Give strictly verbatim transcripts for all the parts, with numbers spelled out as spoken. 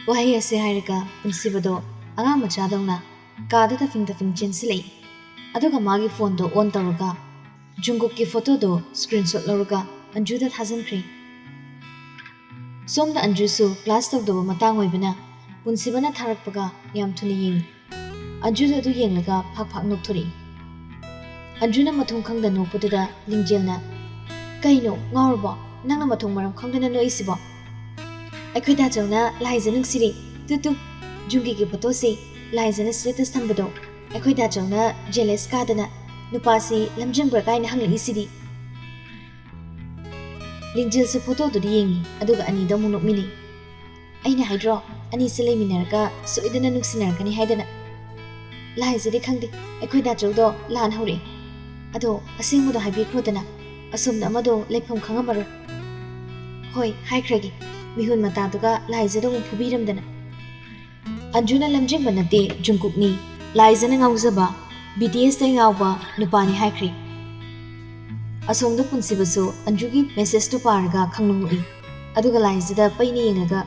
ꯋꯥꯍꯩ ꯑꯁꯤ ꯍꯥꯏꯔꯒ ꯄꯨꯟꯁꯤꯕꯗꯣ ꯑꯉꯥꯡ ꯃꯆꯥꯗꯧꯅ ꯀꯥꯗ ꯇꯐꯤꯡ ꯇꯐꯤꯡ ꯆꯦꯟꯁꯤꯜꯂꯛꯏ꯫ ꯑꯗꯨꯒ ꯃꯥꯒꯤ ꯐꯣꯟꯗꯣ ꯑꯣꯟ ꯇꯧꯔꯒ ꯖꯨꯡꯒꯨꯛꯀꯤ ꯐꯣꯇꯣꯗꯣ ꯁ꯭ꯀ꯭ꯔꯤꯟꯁꯣꯠ ꯂꯧꯔꯒ ꯑꯟꯖꯨꯗ ꯊꯥꯖꯤꯟꯈ꯭ꯔꯦ꯫ ꯁꯣꯝꯗ ꯑꯟꯖꯨꯁꯨ ꯀ꯭ꯂꯥꯁ ꯇꯧꯗꯕ ꯃꯇꯥꯡ ꯑꯣꯏꯕꯅ ꯄꯨꯟꯁꯤꯕꯅ ꯊꯥꯔꯛꯄꯒ ꯌꯥꯝ ꯊꯨꯅ ꯌꯦꯡꯉꯤ꯫ ꯑꯟꯖꯨꯁꯨ ꯑꯗꯨ ꯌꯦꯡꯂꯒ ꯐꯥꯛ ꯐꯥꯛ ꯅꯣꯛꯊꯣꯔꯛꯏ꯫ ꯑꯟꯖꯨꯅ ꯃꯊꯣꯡ ꯈꯪꯗ ꯅꯣꯛꯄꯗꯨꯗ ꯂꯤꯡꯖꯦꯜꯅ, "ꯀꯩꯅꯣ, ꯉꯥꯎꯔꯕꯣ? ꯅꯪꯅ ꯃꯊꯣꯡ ꯃꯔꯝ ꯈꯪꯗꯅ ꯅꯣꯛꯏꯁꯤꯕꯣ?" "ꯑꯩꯈꯣꯏ ꯗꯥꯆꯧꯅ ꯂꯥꯏꯖ ꯅꯨꯡꯁꯤꯔꯦ꯫ ꯇꯨ ꯇꯨ, ꯖꯨꯡꯒꯤꯒꯤ ꯐꯣꯇꯣꯁꯤ ꯂꯥꯏꯖꯅ ꯁ꯭ꯇꯦꯇꯁ ꯊꯝꯕꯗꯣ, ꯑꯩꯈꯣꯏ ꯗꯥꯆꯧꯅ ꯖꯦꯂꯁ ꯀꯥꯗꯅ ꯅꯨꯄꯥꯁꯤ ꯂꯝꯖꯤꯡꯕ꯭ꯔꯥ ꯀꯥꯏꯅ ꯍꯪꯂꯛꯏꯁꯤꯗꯤ꯫" ꯂꯤꯡꯖꯦꯜꯁꯨ ꯐꯣꯇꯣꯗꯨꯗꯤ ꯌꯦꯡꯉꯤ, ꯑꯗꯨꯒ ꯑꯅꯤꯗꯣ ꯑꯃꯨꯛ ꯅꯣꯛꯃꯤꯟꯅꯩ꯫ "ꯑꯩꯅ ꯍꯥꯏꯗ꯭ꯔꯣ, ꯑꯅꯤꯁꯦ ꯂꯩꯃꯤꯟꯅꯔꯒ ꯁꯣꯏꯗꯅ ꯅꯨꯡꯁꯤꯅꯔꯛꯀꯅꯤ ꯍꯥꯏꯗꯅ꯫ ꯂꯥꯏꯖꯗꯤ ꯈꯪꯗꯦ, ꯑꯩꯈꯣꯏ ꯗꯥꯆꯧꯗꯣ ꯂꯥꯟ ꯍꯧꯔꯛꯑꯦ꯫ ꯑꯗꯣ ꯑꯁꯦꯡꯕꯗꯣ ꯍꯥꯏꯕꯤꯈ꯭ꯔꯣꯗꯅ, ꯑꯁꯣꯝꯗ ꯑꯃꯗꯣ ꯂꯩꯐꯝ ꯈꯪꯉꯝꯃꯔꯣꯏ꯫" "ꯍꯣꯏ, ꯍꯥꯏꯈ꯭ꯔꯒꯦ, ꯃꯤꯍꯨꯟ ꯃꯇꯥꯗꯨꯒ ꯂꯥꯏꯖꯗ ꯑꯃꯨꯛ ꯐꯨꯕꯤꯔꯝꯗꯅ꯫" ꯑꯟꯖꯨꯅ ꯂꯝꯖꯤꯡꯕ ꯅꯠꯇꯦ, ꯖꯨꯡꯀꯨꯛꯅꯤ꯫ ꯂꯥꯏꯖꯅ ꯉꯥꯎꯖꯕ, ꯕꯤ ꯇꯤ ꯑꯦꯁꯇ ꯉꯥꯎꯕ ꯅꯨꯄꯥꯅꯤ ꯍꯥꯏꯈ꯭ꯔꯦ꯫ ꯑꯁꯣꯝꯗ ꯄꯨꯟꯁꯤꯕꯁꯨ ꯑꯟꯖꯨꯒꯤ ꯃꯦꯁꯦꯖꯇꯨ ꯄꯥꯔꯒ ꯈꯪꯅꯨꯡ ꯅꯣꯛꯏ꯫ ꯑꯗꯨꯒ ꯂꯥꯏꯖꯗ ꯄꯩꯅ ꯌꯦꯡꯂꯒ,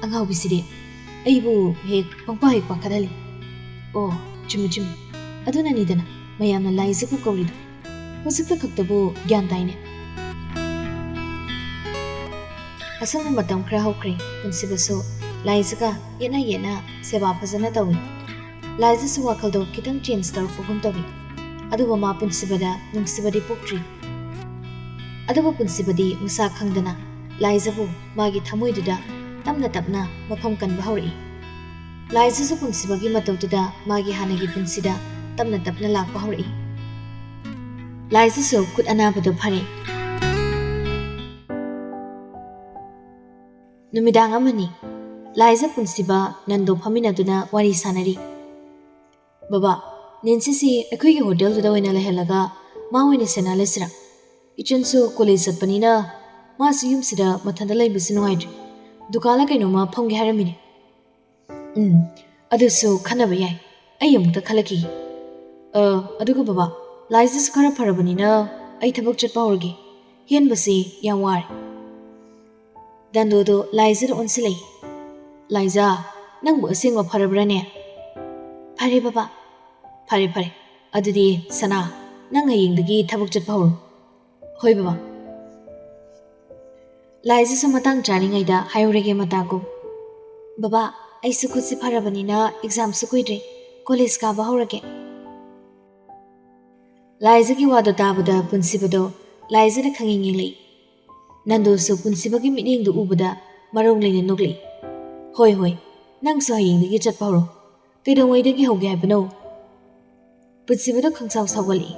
"ꯑꯉꯥꯎꯕꯤꯁꯤꯗꯤ ꯑꯩꯕꯨ ꯍꯦꯛ ꯄꯪꯄꯥ ꯍꯦꯛ ꯄꯥꯈꯠꯍꯜꯂꯤ꯫ ꯑꯣ, ꯆꯨꯝꯃꯤ ꯆꯨꯝꯃꯤ, ꯑꯗꯨꯅꯅꯤꯗꯅ ꯃꯌꯥꯝꯅ ꯂꯥꯏꯖꯕꯨ ꯀꯧꯔꯤꯗꯣ꯫ ꯍꯧꯖꯤꯛꯇ ꯈꯛꯇꯕꯨ ꯒ꯭ꯌꯥꯟ ꯇꯥꯏꯅꯦ꯫" ꯑꯁꯨꯝꯅ ꯃꯇꯝ ꯈꯔ ꯍꯧꯈ꯭ꯔꯦ꯫ ꯄꯨꯟꯁꯤꯕꯁꯨ ꯂꯥꯏꯖꯒ ꯌꯦꯠꯅ ꯌꯦꯠꯅ ꯁꯦꯕꯥ ꯐꯖꯅ ꯇꯧꯏ꯫ ꯂꯥꯏꯖꯁꯨ ꯋꯥꯈꯜꯗꯣ ꯈꯤꯇꯪ ꯆꯦꯟꯖ ꯇꯧꯔꯛꯄꯒꯨꯝ ꯇꯧꯏ꯫ ꯑꯗꯨꯕꯨ ꯃꯥ ꯄꯨꯟꯁꯤꯕꯗ ꯅꯨꯡꯁꯤꯕꯗꯤ ꯄꯣꯛꯇ꯭ꯔꯤ꯫ ꯑꯗꯨꯕꯨ ꯄꯨꯟꯁꯤꯕꯗꯤ ꯃꯁꯥ ꯈꯪꯗꯅ ꯂꯥꯏꯖꯕꯨ ꯃꯥꯒꯤ ꯊꯃꯣꯏꯗꯨꯗ ꯇꯞꯅ ꯇꯞꯅ ꯃꯐꯝ ꯀꯟꯕ ꯍꯧꯔꯛꯏ꯫ ꯂꯥꯏꯖꯁꯨ ꯄꯨꯟꯁꯤꯕꯒꯤ ꯃꯇꯧꯗꯨꯗ ꯃꯥꯒꯤ ꯍꯥꯟꯅꯒꯤ ꯄꯨꯟꯁꯤꯗ ꯇꯞꯅ ꯇꯞꯅ ꯂꯥꯛꯄ ꯍꯧꯔꯛꯏ꯫ ꯂꯥꯏꯖꯁꯨ ꯈꯨꯠ ꯑꯅꯥꯕꯗꯨ ꯐꯔꯦ꯫ ꯅꯨꯃꯤꯗꯥꯡ ꯑꯃꯅꯤ꯫ ꯂꯥꯏꯖ ꯄꯨꯟꯁꯤꯕ ꯅꯟꯗꯣ ꯐꯝꯃꯤꯟꯅꯗꯨꯅ ꯋꯥꯔꯤ ꯁꯥꯟꯅꯔꯤ꯫ "ꯕꯕꯥ, ꯅꯦꯟꯁꯤꯁꯤ ꯑꯩꯈꯣꯏꯒꯤ ꯍꯣꯇꯦꯜꯗꯨꯗ ꯑꯣꯏꯅ ꯂꯩꯍꯜꯂꯒ ꯃꯥ ꯑꯣꯏꯅ ꯁꯦꯟꯅꯍꯜꯂꯁꯤꯔꯥ? ꯏꯆꯟꯁꯨ ꯀꯣꯂꯦꯖ ꯆꯠꯄꯅꯤꯅ ꯃꯥꯁꯨ ꯌꯨꯝꯁꯤꯗ ꯃꯊꯟꯇ ꯂꯩꯕꯁꯤ ꯅꯨꯡꯉꯥꯏꯇ꯭ꯔꯦ꯫ ꯗꯨꯀꯥꯟꯂ ꯀꯩꯅꯣꯝꯃ ꯐꯝꯒꯦ ꯍꯥꯏꯔꯝꯃꯤꯅꯦ꯫" "ꯎꯝ, ꯑꯗꯨꯁꯨ ꯈꯟꯅꯕ ꯌꯥꯏ꯫ ꯑꯩ ꯑꯃꯨꯛꯇ ꯈꯜꯂꯛꯈꯤꯒꯦ꯫ ꯑ, ꯑꯗꯨꯒ ꯕꯕꯥ, ꯂꯥꯏꯖꯁꯨ ꯈꯔ ꯐꯔꯕꯅꯤꯅ ꯑꯩ ꯊꯕꯛ ꯆꯠꯄ ꯍꯧꯔꯒꯦ꯫ ꯍꯦꯟꯕꯁꯤ ꯌꯥꯝ ꯋꯥꯔꯦ꯫" ꯗꯟꯗꯣꯗꯣ ꯂꯥꯏꯖꯗ ꯑꯣꯟꯁꯤꯜꯂꯛꯏ꯫ ꯂꯥꯏꯖꯥ, ꯅꯪꯕꯨ ꯑꯁꯦꯡꯕ ꯐꯔꯕ꯭ꯔꯥꯅꯦ? ꯐꯔꯦ ꯕꯕꯥ꯫ ꯐꯔꯦ ꯐꯔꯦ꯫ ꯑꯗꯨꯗꯤ ꯁꯅꯥ, ꯅꯪ ꯍꯌꯦꯡꯗꯒꯤ ꯊꯕꯛ ꯆꯠꯄ ꯍꯧꯔꯣ꯫ ꯍꯣꯏ ꯕꯕꯥ꯫ ꯂꯥꯏꯖꯥꯁꯨ ꯃꯇꯥꯡ ꯆꯥꯔꯤꯉꯩꯗ ꯍꯥꯏꯍꯧꯔꯒꯦ ꯃꯇꯥꯒꯨꯝ꯫ ꯕꯕꯥ, ꯑꯩꯁꯨ ꯈꯨꯠꯁꯤ ꯐꯔꯕꯅꯤꯅ ꯑꯦꯛꯖꯥꯝꯁꯨ ꯀꯨꯏꯗ꯭ꯔꯦ, ꯀꯣꯂꯦꯖ ꯀꯥꯕ ꯍꯧꯔꯒꯦ꯫ ꯂꯥꯏꯖꯥꯒꯤ ꯋꯥꯗꯣ ꯇꯥꯕꯗ ꯄꯨꯟꯁꯤꯕꯗꯣ ꯂꯥꯏꯖꯥꯗ ꯈꯪꯌꯦꯡ ꯌꯦꯡꯂꯛꯏ꯫ ꯅꯟꯗꯣꯁꯨ ꯄꯨꯟꯁꯤꯕꯒꯤ ꯃꯤꯠꯌꯦꯡꯗꯨ ꯎꯕꯗ ꯃꯔꯧ ꯂꯩꯅ ꯅꯣꯛꯂꯛꯏ꯫ ꯍꯣꯏ ꯍꯣꯏ, ꯅꯪꯁꯨ ꯍꯌꯦꯡꯗꯒꯤ ꯆꯠꯄ ꯍꯧꯔꯣ꯫ ꯀꯩꯗꯧꯉꯩꯗꯒꯤ ꯍꯧꯒꯦ ꯍꯥꯏꯕꯅꯣ? ꯄꯨꯟꯁꯤꯕꯗꯣ ꯈꯪꯁꯥꯎ ꯁꯥꯎꯒꯠꯂꯛꯏ꯫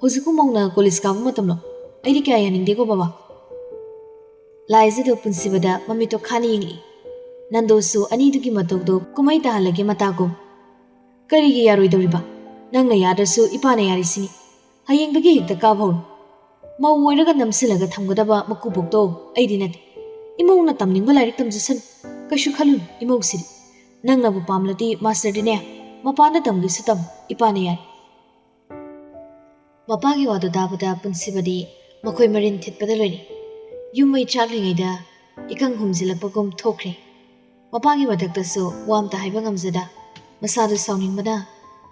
ꯍꯧꯖꯤꯛꯄꯨ ꯃꯧꯅ ꯀꯣꯂꯦꯖ ꯀꯥꯕ ꯃꯇꯝꯂꯣ? ꯑꯩꯗꯤ ꯀꯌꯥ ꯌꯥꯅꯤꯡꯗꯦꯀꯣ ꯕꯕꯥ꯫ ꯂꯥꯏꯖꯥꯗꯣ ꯄꯨꯟꯁꯤꯕꯗ ꯃꯃꯤꯠꯇꯣ ꯈꯥꯅ ꯌꯦꯡꯂꯛꯏ꯫ ꯅꯟꯗꯣꯁꯨ ꯑꯅꯤꯗꯨꯒꯤ ꯃꯇꯧꯗꯣ ꯀꯨꯝꯍꯩ ꯇꯥꯍꯜꯂꯒꯦ ꯃꯇꯥꯒꯨꯝ꯫ ꯀꯔꯤꯒꯤ ꯌꯥꯔꯣꯏꯗꯧꯔꯤꯕ? ꯅꯪꯅ ꯌꯥꯗ꯭ꯔꯁꯨ ꯏꯄꯥꯅ ꯌꯥꯔꯤꯁꯤꯅꯤ꯫ ꯍꯌꯦꯡꯗꯒꯤ ꯍꯦꯛꯇ ꯀꯥꯕ ꯍꯧꯔꯣ꯫ ꯃꯧ ꯑꯣꯏꯔꯒ ꯅꯝꯁꯤꯜꯂꯒ ꯊꯝꯒꯗꯕ ꯃꯀꯨꯕꯣꯛꯇꯣ ꯑꯩꯗꯤ ꯅꯠꯇꯦ꯫ ꯏꯃꯧꯅ ꯇꯝꯅꯤꯡꯕ ꯂꯥꯏꯔꯤꯛ ꯇꯝꯖꯁꯅꯨ꯫ ꯀꯩꯁꯨ ꯈꯜꯂꯨꯅꯨ ꯏꯃꯧꯁꯤꯗꯤ꯫ ꯅꯪꯅꯕꯨ ꯄꯥꯝꯂꯗꯤ ꯃꯥꯁꯇꯔꯗꯤꯅꯦ ꯃꯄꯥꯟꯗ ꯇꯝꯒꯦꯁꯨ ꯇꯝ, ꯏꯄꯥꯅ ꯌꯥꯏ꯫ ꯃꯄꯥꯒꯤ ꯋꯥꯗꯨ ꯇꯥꯕꯗ ꯄꯨꯟꯁꯤꯕꯗꯤ ꯃꯈꯣꯏ ꯃꯔꯤꯟ ꯊꯤꯠꯄꯗ ꯂꯣꯏꯔꯦ꯫ ꯌꯨꯝ ꯃꯩ ꯆꯥꯛꯂꯤꯉꯩꯗ ꯏꯀꯪ ꯍꯨꯝꯖꯤꯜꯂꯛꯄꯒꯨꯝ ꯊꯣꯛꯈ꯭ꯔꯦ꯫ ꯃꯄꯥꯒꯤ ꯃꯊꯛꯇꯁꯨ ꯋꯥ ꯑꯝꯇ ꯍꯥꯏꯕ ꯉꯝꯖꯗ ꯃꯁꯥꯗꯨ ꯁꯥꯎꯅꯤꯡꯕꯅ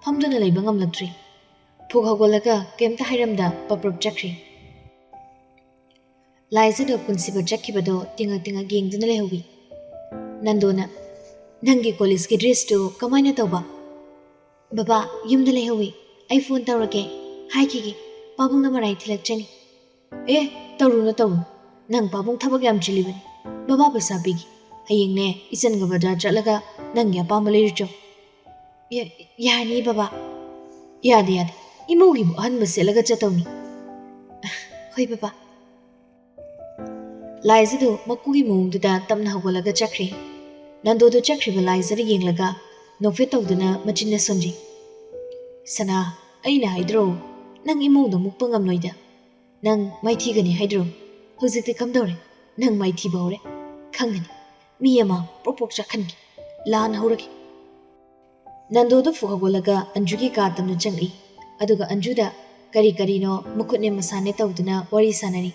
ꯐꯝꯗꯨꯅ ꯂꯩꯕ ꯉꯝꯂꯛꯇ꯭ꯔꯦ꯫ ꯐꯨꯛ ꯍꯧꯒꯠꯂꯒ ꯀꯩꯝꯇ ꯍꯥꯏꯔꯝꯗ ꯄꯞ ꯄꯞ ꯆꯠꯈ꯭ꯔꯦ꯫ ꯂꯥꯏꯖꯥꯗꯣ ꯄꯨꯟꯁꯤꯕ ꯆꯠꯈꯤꯕꯗꯣ ꯇꯤꯡꯉꯛ ꯇꯤꯡꯉꯛ ꯌꯦꯡꯗꯨꯅ ꯂꯩꯍꯧꯏ꯫ ꯅꯟꯗꯣꯅ, "ꯅꯪꯒꯤ ꯀꯣꯂꯦꯖꯀꯤ ꯗ꯭ꯔꯦꯁꯇꯨ ꯀꯃꯥꯏꯅ ꯇꯧꯕ?" "ꯕꯕꯥ, ꯌꯨꯝꯗ ꯂꯩꯍꯧꯏ꯫ ꯑꯩ ꯐꯣꯟ ꯇꯧꯔꯒꯦ, ꯍꯥꯏꯈꯤꯒꯦ꯫ ꯄꯥꯕꯨꯡꯅ ꯃꯔꯥꯏ ꯊꯤꯜꯂꯛꯆꯅꯤ꯫" "ꯑꯦ, ꯇꯧꯔꯨꯅꯨ, ꯇꯧꯔꯨꯅꯨ꯫ ꯅꯪ ꯄꯥꯕꯨꯡ ꯊꯕꯛ ꯌꯥꯝ ꯆꯤꯜꯂꯤꯕꯅꯤ꯫ ꯕꯕꯥ ꯄꯩꯁꯥ ꯄꯤꯒꯦ꯫ ꯍꯌꯦꯡꯅꯦ ꯏꯆꯟꯒ ꯕꯖꯥꯔ ꯆꯠꯂꯒ ꯅꯪꯒꯤ ꯑꯄꯥꯝꯕ ꯂꯩꯔꯨꯆꯣ꯫" "ꯌꯥ-, ꯌꯥꯔꯅꯤ ꯕꯕꯥ꯫" "ꯌꯥꯗꯦ, ꯌꯥꯗꯦ꯫ ꯏꯃꯧꯒꯤꯕꯨ ꯑꯍꯟꯕ ꯁꯦꯠꯂꯒ ꯆꯠꯇꯧꯅꯤ꯫" "ꯍꯣꯏ ꯕꯕꯥ꯫" ꯂꯥꯏꯖꯥꯗꯨ ꯃꯀꯨꯒꯤ ꯃꯑꯣꯡꯗꯨꯗ ꯇꯞꯅ ꯍꯧꯒꯠꯂꯒ ꯆꯠꯈ꯭ꯔꯦ꯫ ꯅꯟꯗꯣꯗꯨ ꯆꯠꯈ꯭ꯔꯤꯕ ꯂꯥꯏꯖꯥꯗ ꯌꯦꯡꯂꯒ ꯅꯣꯛꯐꯦꯠ ꯇꯧꯗꯨꯅ ꯃꯆꯤꯟꯅ ꯁꯣꯟꯖꯩ꯫ "ꯁꯅꯥ, ꯑꯩꯅ ꯍꯥꯏꯗ꯭ꯔꯣ, ꯅꯪ ꯏꯃꯧꯗ ꯃꯨꯛꯄ ꯉꯝꯂꯣꯏꯗ꯫ ꯅꯪ ꯃꯥꯏꯊꯤꯒꯅꯤ ꯍꯥꯏꯗ꯭ꯔꯣ? ꯍꯧꯖꯤꯛꯇꯤ ꯀꯝꯗꯧꯔꯦ? ꯅꯪ ꯃꯥꯏꯊꯤꯕ ꯍꯧꯔꯦ꯫ ꯈꯪꯒꯅꯤ꯫ ꯃꯤ ꯑꯃ ꯄ꯭ꯔꯣꯛ ꯄ꯭ꯔꯣꯛ ꯆꯥꯛꯍꯟꯒꯦ꯫ ꯂꯥꯟ ꯍꯧꯔꯒꯦ꯫" ꯅꯟꯗꯣꯗꯨ ꯐꯨꯛ ꯍꯧꯒꯠꯂꯒ ꯑꯟꯖꯨꯒꯤ ꯀꯥ ꯇꯝꯅ ꯆꯪꯂꯛꯏ꯫ ꯑꯗꯨꯒ ꯑꯟꯖꯨꯗ ꯀꯔꯤ ꯀꯔꯤꯅꯣ ꯃꯈꯨꯠꯅꯦ ꯃꯁꯥꯅꯦ ꯇꯧꯗꯨꯅ ꯋꯥꯔꯤ ꯁꯥꯟꯅꯔꯤ꯫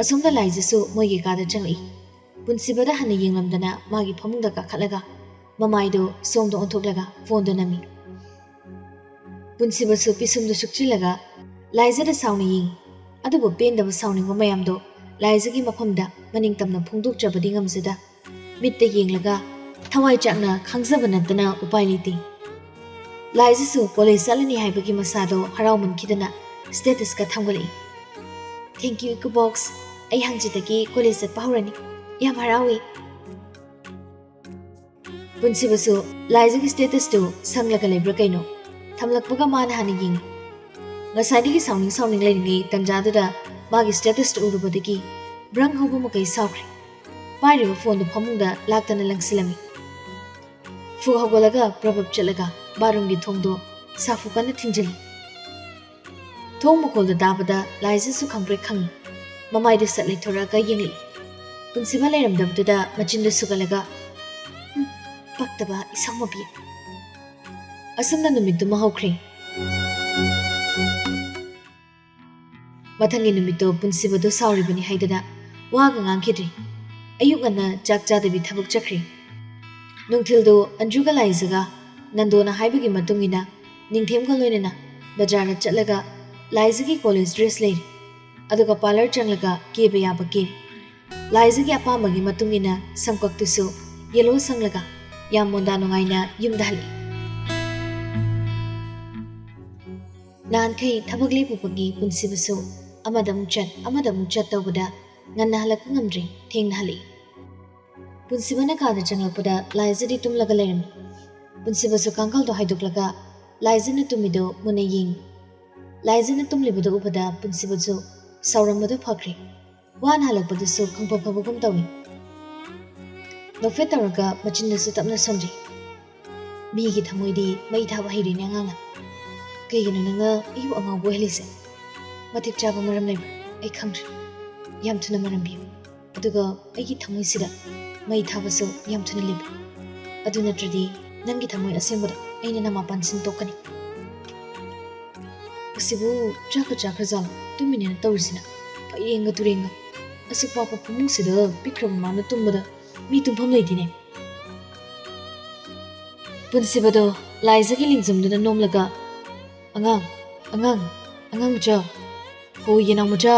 ꯑꯁꯣꯝꯗ ꯂꯥꯏꯖꯁꯨ ꯃꯣꯏꯒꯤ ꯀꯥꯗ ꯆꯪꯂꯛꯏ꯫ ꯄꯨꯟꯁꯤꯕꯗ ꯍꯟꯅ ꯌꯦꯡꯂꯝꯗꯅ ꯃꯥꯒꯤ ꯐꯃꯨꯡꯗ ꯀꯥꯈꯠꯂꯒ ꯃꯃꯥꯏꯗꯣ ꯁꯣꯝꯗ ꯑꯣꯟꯊꯣꯛꯂꯒ ꯐꯣꯟꯗꯣ ꯅꯝꯃꯤ꯫ ꯄꯨꯟꯁꯤꯕꯁꯨ ꯄꯤꯁꯨꯝꯗꯨ ꯁꯨꯛꯆꯤꯜꯂꯒ ꯂꯥꯏꯖꯗ ꯁꯥꯎꯅ ꯌꯦꯡꯉꯤ꯫ ꯑꯗꯨꯕꯨ ꯄꯦꯟꯗꯕ ꯁꯥꯎꯅꯤꯡꯕ ꯃꯌꯥꯝꯗꯣ ꯂꯥꯏꯖꯒꯤ ꯃꯐꯝꯗ ꯃꯅꯤꯡ ꯇꯝꯅ ꯐꯣꯡꯗꯣꯛꯆꯕꯗꯤ ꯉꯝꯖꯗ, ꯃꯤꯠꯇ ꯌꯦꯡꯂꯒ ꯊꯋꯥꯏ ꯆꯥꯛꯅ ꯈꯥꯡꯖꯕ ꯅꯠꯇꯅ ꯎꯄꯥꯏ ꯂꯩꯇꯦ꯫ ꯂꯥꯏꯖꯁꯨ ꯀꯣꯂꯦꯖ ꯆꯠꯂꯅꯤ ꯍꯥꯏꯕꯒꯤ ꯃꯁꯥꯗꯣ ꯍꯔꯥꯎꯃꯟꯈꯤꯗꯅ ꯁ꯭ꯇꯦꯇꯁꯀ ꯊꯝꯒꯠꯂꯛꯏ꯫ "Thank you, ꯏꯀꯣꯕꯣꯛꯁ꯫ ꯑꯩ ꯍꯪꯆꯤꯠꯇꯒꯤ ꯀꯣꯂꯦꯖ ꯆꯠꯄ ꯍꯧꯔꯅꯤ꯫ ꯌꯥꯝ ꯍꯔꯥꯎꯏ꯫" ꯄꯨꯟꯁꯤꯕꯁꯨ ꯂꯥꯏꯖꯒꯤ ꯁ꯭ꯇꯦꯇꯁꯇꯨ ꯁꯪꯂꯒ ꯂꯩꯕ꯭ꯔꯥ ꯀꯩꯅꯣ, ꯊꯝꯂꯛꯄꯒ ꯃꯥꯅ ꯍꯥꯟꯅ ꯌꯦꯡꯉꯤ꯫ ꯉꯁꯥꯏꯗꯒꯤ ꯁꯥꯎꯅꯤꯡ ꯁꯥꯎꯅꯤꯡ ꯂꯩꯔꯤꯉꯩ ꯇꯟꯖꯥꯗꯨꯗ ꯃꯥꯒꯤ ꯁ꯭ꯇꯦꯇꯁꯇꯨ ꯎꯔꯨꯕꯗꯒꯤ ꯕ꯭ꯔꯪ ꯍꯧꯕ ꯃꯈꯩ ꯁꯥꯎꯈ꯭ꯔꯦ꯫ ꯄꯥꯏꯔꯤꯕ ꯐꯣꯟꯗꯨ ꯐꯃꯨꯡꯗ ꯂꯥꯛꯇꯅ ꯂꯪꯁꯤꯜꯂꯝꯃꯤ꯫ ꯐꯨꯛ ꯍꯧꯒꯠꯂꯒ ꯄ꯭ꯔꯕꯞ ꯆꯠꯂꯒ ꯕꯥꯔꯨꯝꯒꯤ ꯊꯣꯡꯗꯣ ꯁꯥꯐꯨ ꯀꯟꯅ ꯊꯤꯡꯖꯤꯜꯂꯤ꯫ ꯊꯣꯡ ꯃꯈꯣꯜꯗꯨ ꯇꯥꯕꯗ ꯂꯥꯏꯖꯁꯨ ꯈꯪꯄ꯭ꯔꯦꯛ ꯈꯪꯉꯤ꯫ ꯃꯃꯥꯏꯗꯨ ꯁꯠ ꯂꯩꯊꯣꯔꯛꯑꯒ ꯌꯦꯡꯂꯛꯏ꯫ ꯄꯨꯟꯁꯤꯕ ꯂꯩꯔꯝꯗꯕꯗꯨꯗ ꯃꯆꯤꯟꯗꯨ ꯁꯨꯒꯠꯂꯒ, "ꯍꯨꯝ, ꯄꯛꯇꯕ ꯏꯁꯧ ꯃꯄꯤ꯫" ꯑꯁꯨꯝꯅ ꯅꯨꯃꯤꯠꯇꯨꯃ ꯍꯧꯈ꯭ꯔꯦ꯫ ꯃꯊꯪꯒꯤ ꯅꯨꯃꯤꯠꯇꯣ ꯄꯨꯟꯁꯤꯕꯗꯣ ꯁꯥꯎꯔꯤꯕꯅꯤ ꯍꯥꯏꯗꯅ ꯋꯥꯒ ꯉꯥꯡꯈꯤꯗ꯭ꯔꯦ꯫ ꯑꯌꯨꯛ ꯉꯟꯅ ꯆꯥꯛ ꯆꯥꯗꯕꯤ ꯊꯕꯛ ꯆꯠꯈ꯭ꯔꯦ꯫ ꯅꯨꯡꯊꯤꯜꯗꯣ ꯑꯟꯖꯨꯒ ꯂꯥꯏꯖꯒ ꯅꯟꯗꯣꯅ ꯍꯥꯏꯕꯒꯤ ꯃꯇꯨꯡ ꯏꯟꯅ ꯅꯤꯡꯊꯦꯝꯒ ꯂꯣꯏꯅꯅ ꯕꯖꯥꯔꯗ ꯆꯠꯂꯒ ꯂꯥꯏꯖꯒꯤ ꯀꯣꯂꯦꯖ ꯗ꯭ꯔꯦꯁ ꯂꯩꯔꯦ꯫ ꯑꯗꯨꯒ ꯄꯥꯔꯂꯔ ꯆꯪꯂꯒ ꯀꯦꯕ ꯌꯥꯕ ꯀꯦꯔꯦ꯫ ꯂꯥꯏꯖꯒꯤ ꯑꯄꯥꯝꯕꯒꯤ ꯃꯇꯨꯡ ꯏꯟꯅ ꯁꯝꯀꯛꯇꯨꯁꯨ ꯌꯦꯂꯣ ꯁꯪꯂꯒ ꯌꯥꯝ ꯃꯣꯟꯗꯥ ꯅꯨꯡꯉꯥꯏꯅ ꯌꯨꯝꯗ ꯍꯜꯂꯛꯏ꯫ ꯅꯍꯥꯟꯈꯩ ꯊꯕꯛ ꯂꯦꯞꯄꯨꯕꯒꯤ ꯄꯨꯟꯁꯤꯕꯁꯨ ꯑꯃꯗ ꯑꯃꯨꯛ ꯆꯠ, ꯑꯃꯗ ꯑꯃꯨꯛ ꯆꯠ ꯇꯧꯕꯗ ꯉꯟꯅ ꯍꯜꯂꯛꯄ ꯉꯝꯗ꯭ꯔꯦ, ꯊꯦꯡꯅ ꯍꯜꯂꯛꯏ꯫ ꯄꯨꯟꯁꯤꯕꯅ ꯀꯥꯗ ꯆꯪꯂꯛꯄꯗ ꯂꯥꯏꯖꯗꯤ ꯇꯨꯝꯂꯒ ꯂꯩꯔꯝꯃꯤ꯫ ꯄꯨꯟꯁꯤꯕꯁꯨ ꯀꯥꯡꯈꯜꯗꯣ ꯍꯥꯏꯗꯣꯛꯂꯒ ꯂꯥꯏꯖꯅ ꯇꯨꯝꯃꯤꯗꯣ ꯃꯨꯟꯅ ꯌꯦꯡꯉꯤ꯫ ꯂꯥꯏꯖꯅ ꯇꯨꯝꯂꯤꯕꯗꯨ ꯎꯕꯗ ꯄꯨꯟꯁꯤꯕꯁꯨ ꯁꯥꯎꯔꯝꯕꯗꯨ ꯐꯈ꯭ꯔꯦ꯫ ꯋꯥꯅ ꯍꯜꯂꯛꯄꯗꯨꯁꯨ ꯈꯪꯐ ꯐꯕꯒꯨꯝ ꯇꯧꯏ꯫ ꯅꯣꯛꯐꯦꯠ ꯇꯧꯔꯒ ꯃꯆꯤꯟꯗꯁꯨ ꯇꯞꯅ ꯁꯣꯟꯖꯩ꯫ "ꯃꯤꯒꯤ ꯊꯃꯣꯏꯗꯤ ꯃꯩ ꯊꯥꯕ ꯍꯩꯔꯦꯅꯦ ꯑꯉꯥꯡꯅ꯫ ꯀꯩꯒꯤꯅꯣ ꯅꯪꯅ ꯑꯩꯕꯨ ꯑꯉꯥꯎꯕ ꯑꯣꯏꯍꯜꯂꯤꯁꯦ? ꯃꯇꯤꯛ ꯆꯥꯕ ꯃꯔꯝ ꯂꯩꯕ꯭ꯔꯥ? ꯑꯩ ꯈꯪꯗ꯭ꯔꯦ꯫ ꯌꯥꯝ ꯊꯨꯅ ꯃꯔꯝ ꯄꯤꯌꯨ꯫ ꯑꯗꯨꯒ ꯑꯩꯒꯤ ꯊꯃꯣꯏꯁꯤꯗ ꯃꯩ ꯊꯥꯕꯁꯨ ꯌꯥꯝ ꯊꯨꯅ ꯂꯦꯞꯄꯨ꯫ ꯑꯗꯨ ꯅꯠꯇ꯭ꯔꯗꯤ ꯅꯪꯒꯤ ꯊꯃꯣꯏ ꯑꯁꯦꯡꯕꯗ ꯑꯩꯅ ꯅꯃꯥ ꯄꯥꯟꯁꯤꯟ ꯇꯣꯛꯀꯅꯤ꯫" ꯑꯁꯤꯕꯨ ꯆꯥꯛꯀ ꯆꯥꯈ꯭ꯔꯖꯥꯠꯂꯣ? ꯇꯨꯝꯃꯤꯅꯦꯅ ꯇꯧꯔꯤꯁꯤꯅ꯫ ꯄꯩꯔꯦꯡꯒ ꯇꯨꯔꯦꯡꯒ꯫ ꯑꯁꯨꯛ ꯄꯥꯛꯄ ꯐꯃꯨꯡꯁꯤꯗ ꯄꯤꯛꯈ꯭ꯔꯕ ꯃꯥꯅ ꯇꯨꯝꯕꯗ ꯃꯤ ꯇꯨꯝꯐꯝ ꯂꯩꯇꯦꯅꯦ꯫ ꯄꯨꯟꯁꯤꯕꯗꯣ ꯂꯥꯏꯖꯒꯤ ꯂꯤꯡꯖꯨꯝꯗꯨꯗ ꯅꯣꯝꯂꯒ, "ꯑꯉꯥꯡ, ꯑꯉꯥꯡ, ꯑꯉꯥꯡ ꯃꯆꯥ, ꯍꯣ ꯌꯦꯅꯥꯎ ꯃꯆꯥ!"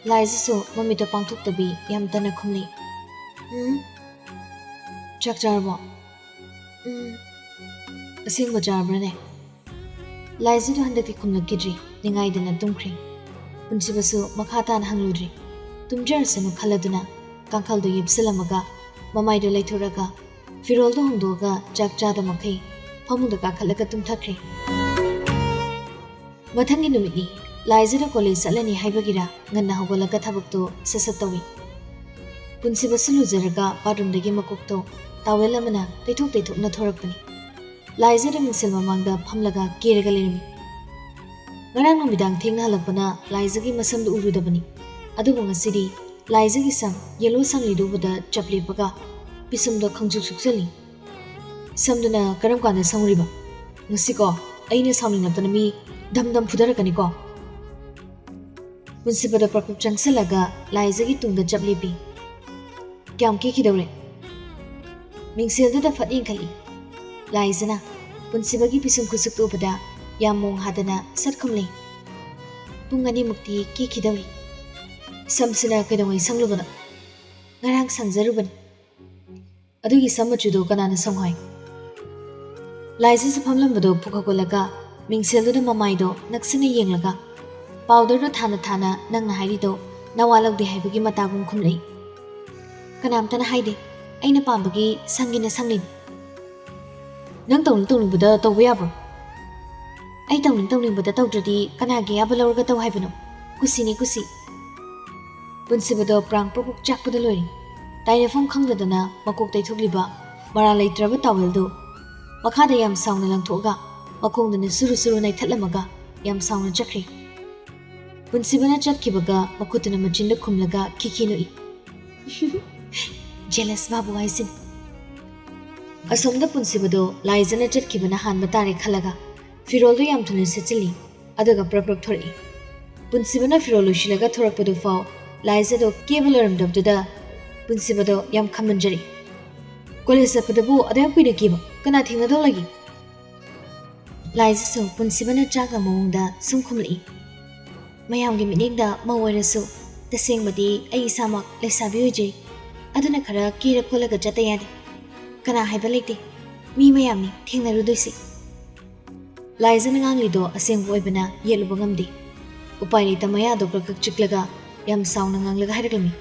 ꯂꯥꯏꯖꯁꯨ ꯃꯃꯤꯠꯇꯣ ꯄꯥꯡꯊꯣꯛꯇꯕꯤ ꯌꯥꯝ ꯇꯟꯅ ꯈꯨꯝꯂꯤ, "ꯎꯝ? ꯆꯥꯛ ꯆꯥꯔꯕꯣ? ꯎꯝ, ꯑꯁꯦꯡꯕ ꯆꯥꯔꯕ꯭ꯔꯅꯦ?" ꯂꯥꯏꯖꯗꯣ ꯍꯟꯗꯛꯇꯤ ꯈꯨꯝꯂꯛꯈꯤꯗ꯭ꯔꯤ, ꯅꯤꯡꯉꯥꯏꯗꯅ ꯇꯨꯝꯈ꯭ꯔꯦ꯫ ꯄꯨꯟꯁꯤꯕꯁꯨ ꯃꯈꯥ ꯇꯥꯅ ꯍꯪꯂꯨꯗ꯭ꯔꯤ꯫ ꯇꯨꯝꯖꯔꯁꯅꯨ ꯈꯜꯂꯗꯨꯅ ꯀꯥꯡꯈꯜꯗꯣ ꯌꯦꯞꯁꯤꯜꯂꯝꯃꯒ ꯃꯃꯥꯏꯗꯣ ꯂꯩꯊꯣꯛꯂꯒ ꯐꯤꯔꯣꯜꯗꯣ ꯍꯣꯡꯗꯣꯛꯑꯒ ꯆꯥꯛ ꯆꯥꯗ ꯃꯈꯩ ꯐꯃꯨꯡꯗ ꯀꯥꯈꯠꯂꯒ ꯇꯨꯝꯊꯈ꯭ꯔꯦ꯫ ꯃꯊꯪꯒꯤ ꯅꯨꯃꯤꯠꯅꯤ꯫ ꯂꯥꯏꯖꯗ ꯀꯣꯂꯦꯖ ꯆꯠꯂꯅꯤ ꯍꯥꯏꯕꯒꯤꯔ ꯉꯟꯅ ꯍꯧꯒꯠꯂꯒ ꯊꯕꯛꯇꯣ ꯁꯠ ꯁꯠ ꯇꯧꯏ꯫ ꯄꯨꯟꯁꯤꯕꯁꯨ ꯂꯨꯖꯔꯒ ꯕꯥꯠꯔꯨꯝꯗꯒꯤ ꯃꯀꯣꯛꯇꯣ ꯇꯥꯋꯦꯜ ꯑꯃꯅ ꯇꯩꯊꯣꯛ ꯇꯩꯊꯣꯛꯅ ꯊꯣꯔꯛꯄꯅꯤ꯫ ꯂꯥꯏꯖꯗ ꯃꯤꯡꯁꯦꯜ ꯃꯃꯥꯡꯗ ꯐꯝꯂꯒ ꯀꯦꯔꯒ ꯂꯩꯔꯝꯃꯤ꯫ ꯉꯔꯥꯡ ꯅꯨꯃꯤꯗꯥꯡ ꯊꯦꯡꯅ ꯍꯜꯂꯛꯄꯅ ꯂꯥꯏꯖꯒꯤ ꯃꯁꯝꯗꯨ ꯎꯔꯨꯗꯕꯅꯤ꯫ ꯑꯗꯨꯕꯨ ꯉꯁꯤꯗꯤ ꯂꯥꯏꯖꯒꯤ ꯁꯝ ꯌꯦꯜꯂꯣ ꯁꯪꯂꯤꯗꯨ ꯎꯕꯗ ꯆꯞ ꯂꯦꯞꯄꯒ ꯄꯤꯁꯨꯝꯗꯣ ꯈꯪꯁꯨꯛ ꯁꯨꯛꯆꯜꯂꯤ꯫ "ꯁꯝꯗꯨꯅ ꯀꯔꯝ ꯀꯥꯟꯗ ꯁꯪꯉꯨꯔꯤꯕ? ꯉꯁꯤꯀꯣ ꯑꯩꯅ ꯁꯥꯎꯅꯤꯡꯂꯛꯇꯅ ꯃꯤ ꯙꯝ ꯙꯝ ꯐꯨꯊꯔꯛꯀꯅꯤꯀꯣ?" ꯄꯨꯟꯁꯤꯕꯗ ꯄ꯭ꯔꯞ ꯄ꯭ꯔꯞ ꯆꯪꯁꯤꯜꯂꯒ ꯂꯥꯏꯖꯒꯤ ꯇꯨꯡꯗ ꯆꯞ ꯂꯦꯞꯄꯤ꯫ "ꯀꯌꯥꯝ ꯀꯦꯈꯤꯗꯧꯔꯦ?" ꯃꯤꯡꯁꯦꯜꯗꯨꯗ ꯐꯠ ꯌꯦꯡꯈꯠꯂꯤ꯫ ꯂꯥꯏꯖꯅ ꯄꯨꯟꯁꯤꯕꯒꯤ ꯄꯤꯁꯨꯝ ꯈꯨꯁꯨꯛꯇꯨ ꯎꯕꯗ ꯌꯥꯝ ꯃꯣꯡ ꯍꯥꯗꯅ ꯁꯠ ꯈꯨꯝꯂꯤ, "ꯄꯨꯡ ꯑꯅꯤꯃꯨꯛꯇꯤ ꯀꯦꯈꯤꯗꯧꯔꯤ꯫ ꯁꯝꯁꯤꯅ ꯀꯩꯗꯧꯉꯩ ꯁꯪꯂꯨꯕꯅꯣ? ꯉꯔꯥꯡ ꯁꯪꯖꯔꯨꯕꯅꯤ꯫ ꯑꯗꯨꯒꯤ ꯁꯝ ꯃꯆꯨꯗꯣ ꯀꯅꯥꯅ ꯁꯪꯉꯣ ꯍꯥꯏ?" ꯂꯥꯏꯖꯁꯨ ꯐꯝꯂꯝꯕꯗꯣ ꯐꯨꯛ ꯍꯧꯒꯠꯂꯒ ꯃꯤꯡꯁꯦꯜꯗꯨꯗ ꯃꯃꯥꯏꯗꯣ ꯅꯛꯁꯤꯟꯅ ꯌꯦꯡꯂꯒ, "ꯄꯥꯎꯗꯔꯗꯣ ꯊꯥꯅ ꯊꯥꯅ ꯅꯪꯅ ꯍꯥꯏꯔꯤꯗꯣ ꯅꯋꯥ ꯂꯧꯗꯦ ꯍꯥꯏꯕꯒꯤ ꯃꯇꯥꯒꯨꯝ ꯈꯨꯝꯂꯛꯏ꯫ ꯀꯅꯥꯝꯇꯅ ꯍꯥꯏꯗꯦ꯫ ꯑꯩꯅ ꯄꯥꯝꯕꯒꯤ ꯁꯪꯒꯦꯅ ꯁꯪꯂꯤꯅꯤ꯫ ꯅꯪ ꯇꯧꯅꯤꯡ ꯇꯧꯅꯤꯡꯕꯗ ꯇꯧꯕ ꯌꯥꯕ꯭ꯔꯣ? ꯑꯩ ꯇꯧꯅꯤꯡ ꯇꯧꯅꯤꯡꯕꯗ ꯇꯧꯗ꯭ꯔꯗꯤ ꯀꯅꯥꯒꯤ ꯑꯌꯥꯕ ꯂꯧꯔꯒ ꯇꯧ ꯍꯥꯏꯕꯅꯣ? ꯀꯨꯁꯤꯅꯤ ꯀꯨꯁꯤ꯫" ꯄꯨꯟꯁꯤꯕꯗꯣ ꯄ꯭ꯔꯥꯡ ꯄ꯭ꯔꯣꯛ ꯄ꯭ꯔꯣꯛ ꯆꯥꯛꯄꯗ ꯂꯣꯏꯔꯦ꯫ ꯇꯥꯏꯅꯐꯝ ꯈꯪꯗꯗꯅ ꯃꯀꯣꯛ ꯇꯩꯊꯣꯛꯂꯤꯕ ꯃꯔꯥꯜ ꯂꯩꯇ꯭ꯔꯕ ꯇꯥꯋꯦꯜꯗꯨ ꯃꯈꯥꯗ ꯌꯥꯝ ꯁꯥꯎꯅ ꯂꯪꯊꯣꯛꯑꯒ ꯃꯈꯣꯡꯗꯨꯅ ꯁꯨꯔꯨ ꯁꯨꯔꯨ ꯅꯩꯊꯠꯂꯝꯃꯒ ꯌꯥꯝ ꯁꯥꯎꯅ ꯆꯠꯈ꯭ꯔꯦ꯫ ꯄꯨꯟꯁꯤꯕꯅ ꯆꯠꯈꯤꯕꯒ ꯃꯈꯨꯠꯇꯨꯅ ꯃꯆꯤꯟꯗ ꯈꯨꯝꯂꯒ ꯈꯤꯈꯤ ꯅꯣꯛꯏ꯫ "ꯖꯦꯂꯁ ꯕꯥꯕꯨ ꯍꯥꯏꯁꯤꯅꯤ꯫" ꯑꯁꯣꯝꯗ ꯄꯨꯟꯁꯤꯕꯗꯣ ꯂꯥꯏꯖꯅ ꯆꯠꯈꯤꯕꯅ ꯍꯥꯟꯕ ꯇꯥꯔꯦ ꯈꯜꯂꯒ ꯐꯤꯔꯣꯜꯗꯣ ꯌꯥꯝ ꯊꯨꯅ ꯁꯦꯠꯆꯤꯜꯂꯤ, ꯑꯗꯨꯒ ꯄ꯭ꯔꯞ ꯄ꯭ꯔꯞ ꯊꯣꯔꯛꯏ꯫ ꯄꯨꯟꯁꯤꯕꯅ ꯐꯤꯔꯣꯜ ꯂꯣꯏꯁꯤꯜꯂꯒ ꯊꯣꯔꯛꯄꯗꯨ ꯐꯥꯎ ꯂꯥꯏꯖꯗꯣ ꯀꯦꯕ ꯂꯣꯏꯔꯝꯗꯕꯗꯨꯗ ꯄꯨꯟꯁꯤꯕꯗꯣ ꯌꯥꯝ ꯈꯝꯕꯟꯖꯔꯛꯏ꯫ "ꯀꯣꯂꯦꯖ ꯆꯠꯄꯗꯕꯨ ꯑꯗꯨ ꯌꯥꯝ ꯀꯨꯏꯅ ꯀꯦꯕ ꯀꯅꯥ ꯊꯦꯡꯅꯗꯧ ꯂꯩꯒꯦ?" ꯂꯥꯏꯖꯁꯨ ꯄꯨꯟꯁꯤꯕꯅ ꯆꯥꯛꯅ ꯃꯑꯣꯡꯗ ꯁꯨꯝ ꯈꯨꯝꯂꯛꯏ꯫ ꯃꯌꯥꯝꯒꯤ ꯃꯤꯠꯌꯦꯡꯗ ꯃꯧ ꯑꯣꯏꯔꯁꯨ ꯇꯁꯦꯡꯕꯗꯤ ꯑꯩ ꯏꯁꯥꯃꯛ ꯂꯩꯁꯥꯕꯤ ꯑꯣꯏꯖꯩ꯫ ꯑꯗꯨꯅ ꯈꯔ ꯀꯦꯔ ꯈꯣꯠꯂꯒ ꯆꯠꯇ ꯌꯥꯗꯦ꯫ ꯀꯅꯥ ꯍꯥꯏꯕ ꯂꯩꯇꯦ꯫ ꯃꯤ ꯃꯌꯥꯝꯅꯤ ꯊꯦꯡꯅꯔꯨꯗꯣꯏꯁꯤ꯫ ꯂꯥꯏꯖꯅ ꯉꯥꯡꯂꯤꯗꯣ ꯑꯁꯦꯡꯕ ꯑꯣꯏꯕꯅ ꯌꯦꯠꯂꯨꯕ ꯉꯝꯗꯦ꯫ ꯎꯄꯥꯏ ꯂꯩꯇ ꯃꯌꯥꯗꯣ ꯈꯔ ꯈꯛ ꯆꯤꯛꯂꯒ ꯌꯥꯝ ꯁꯥꯎꯅ ꯉꯥꯡꯂꯒ ꯍꯥꯏꯔꯛꯂꯝꯃꯤ,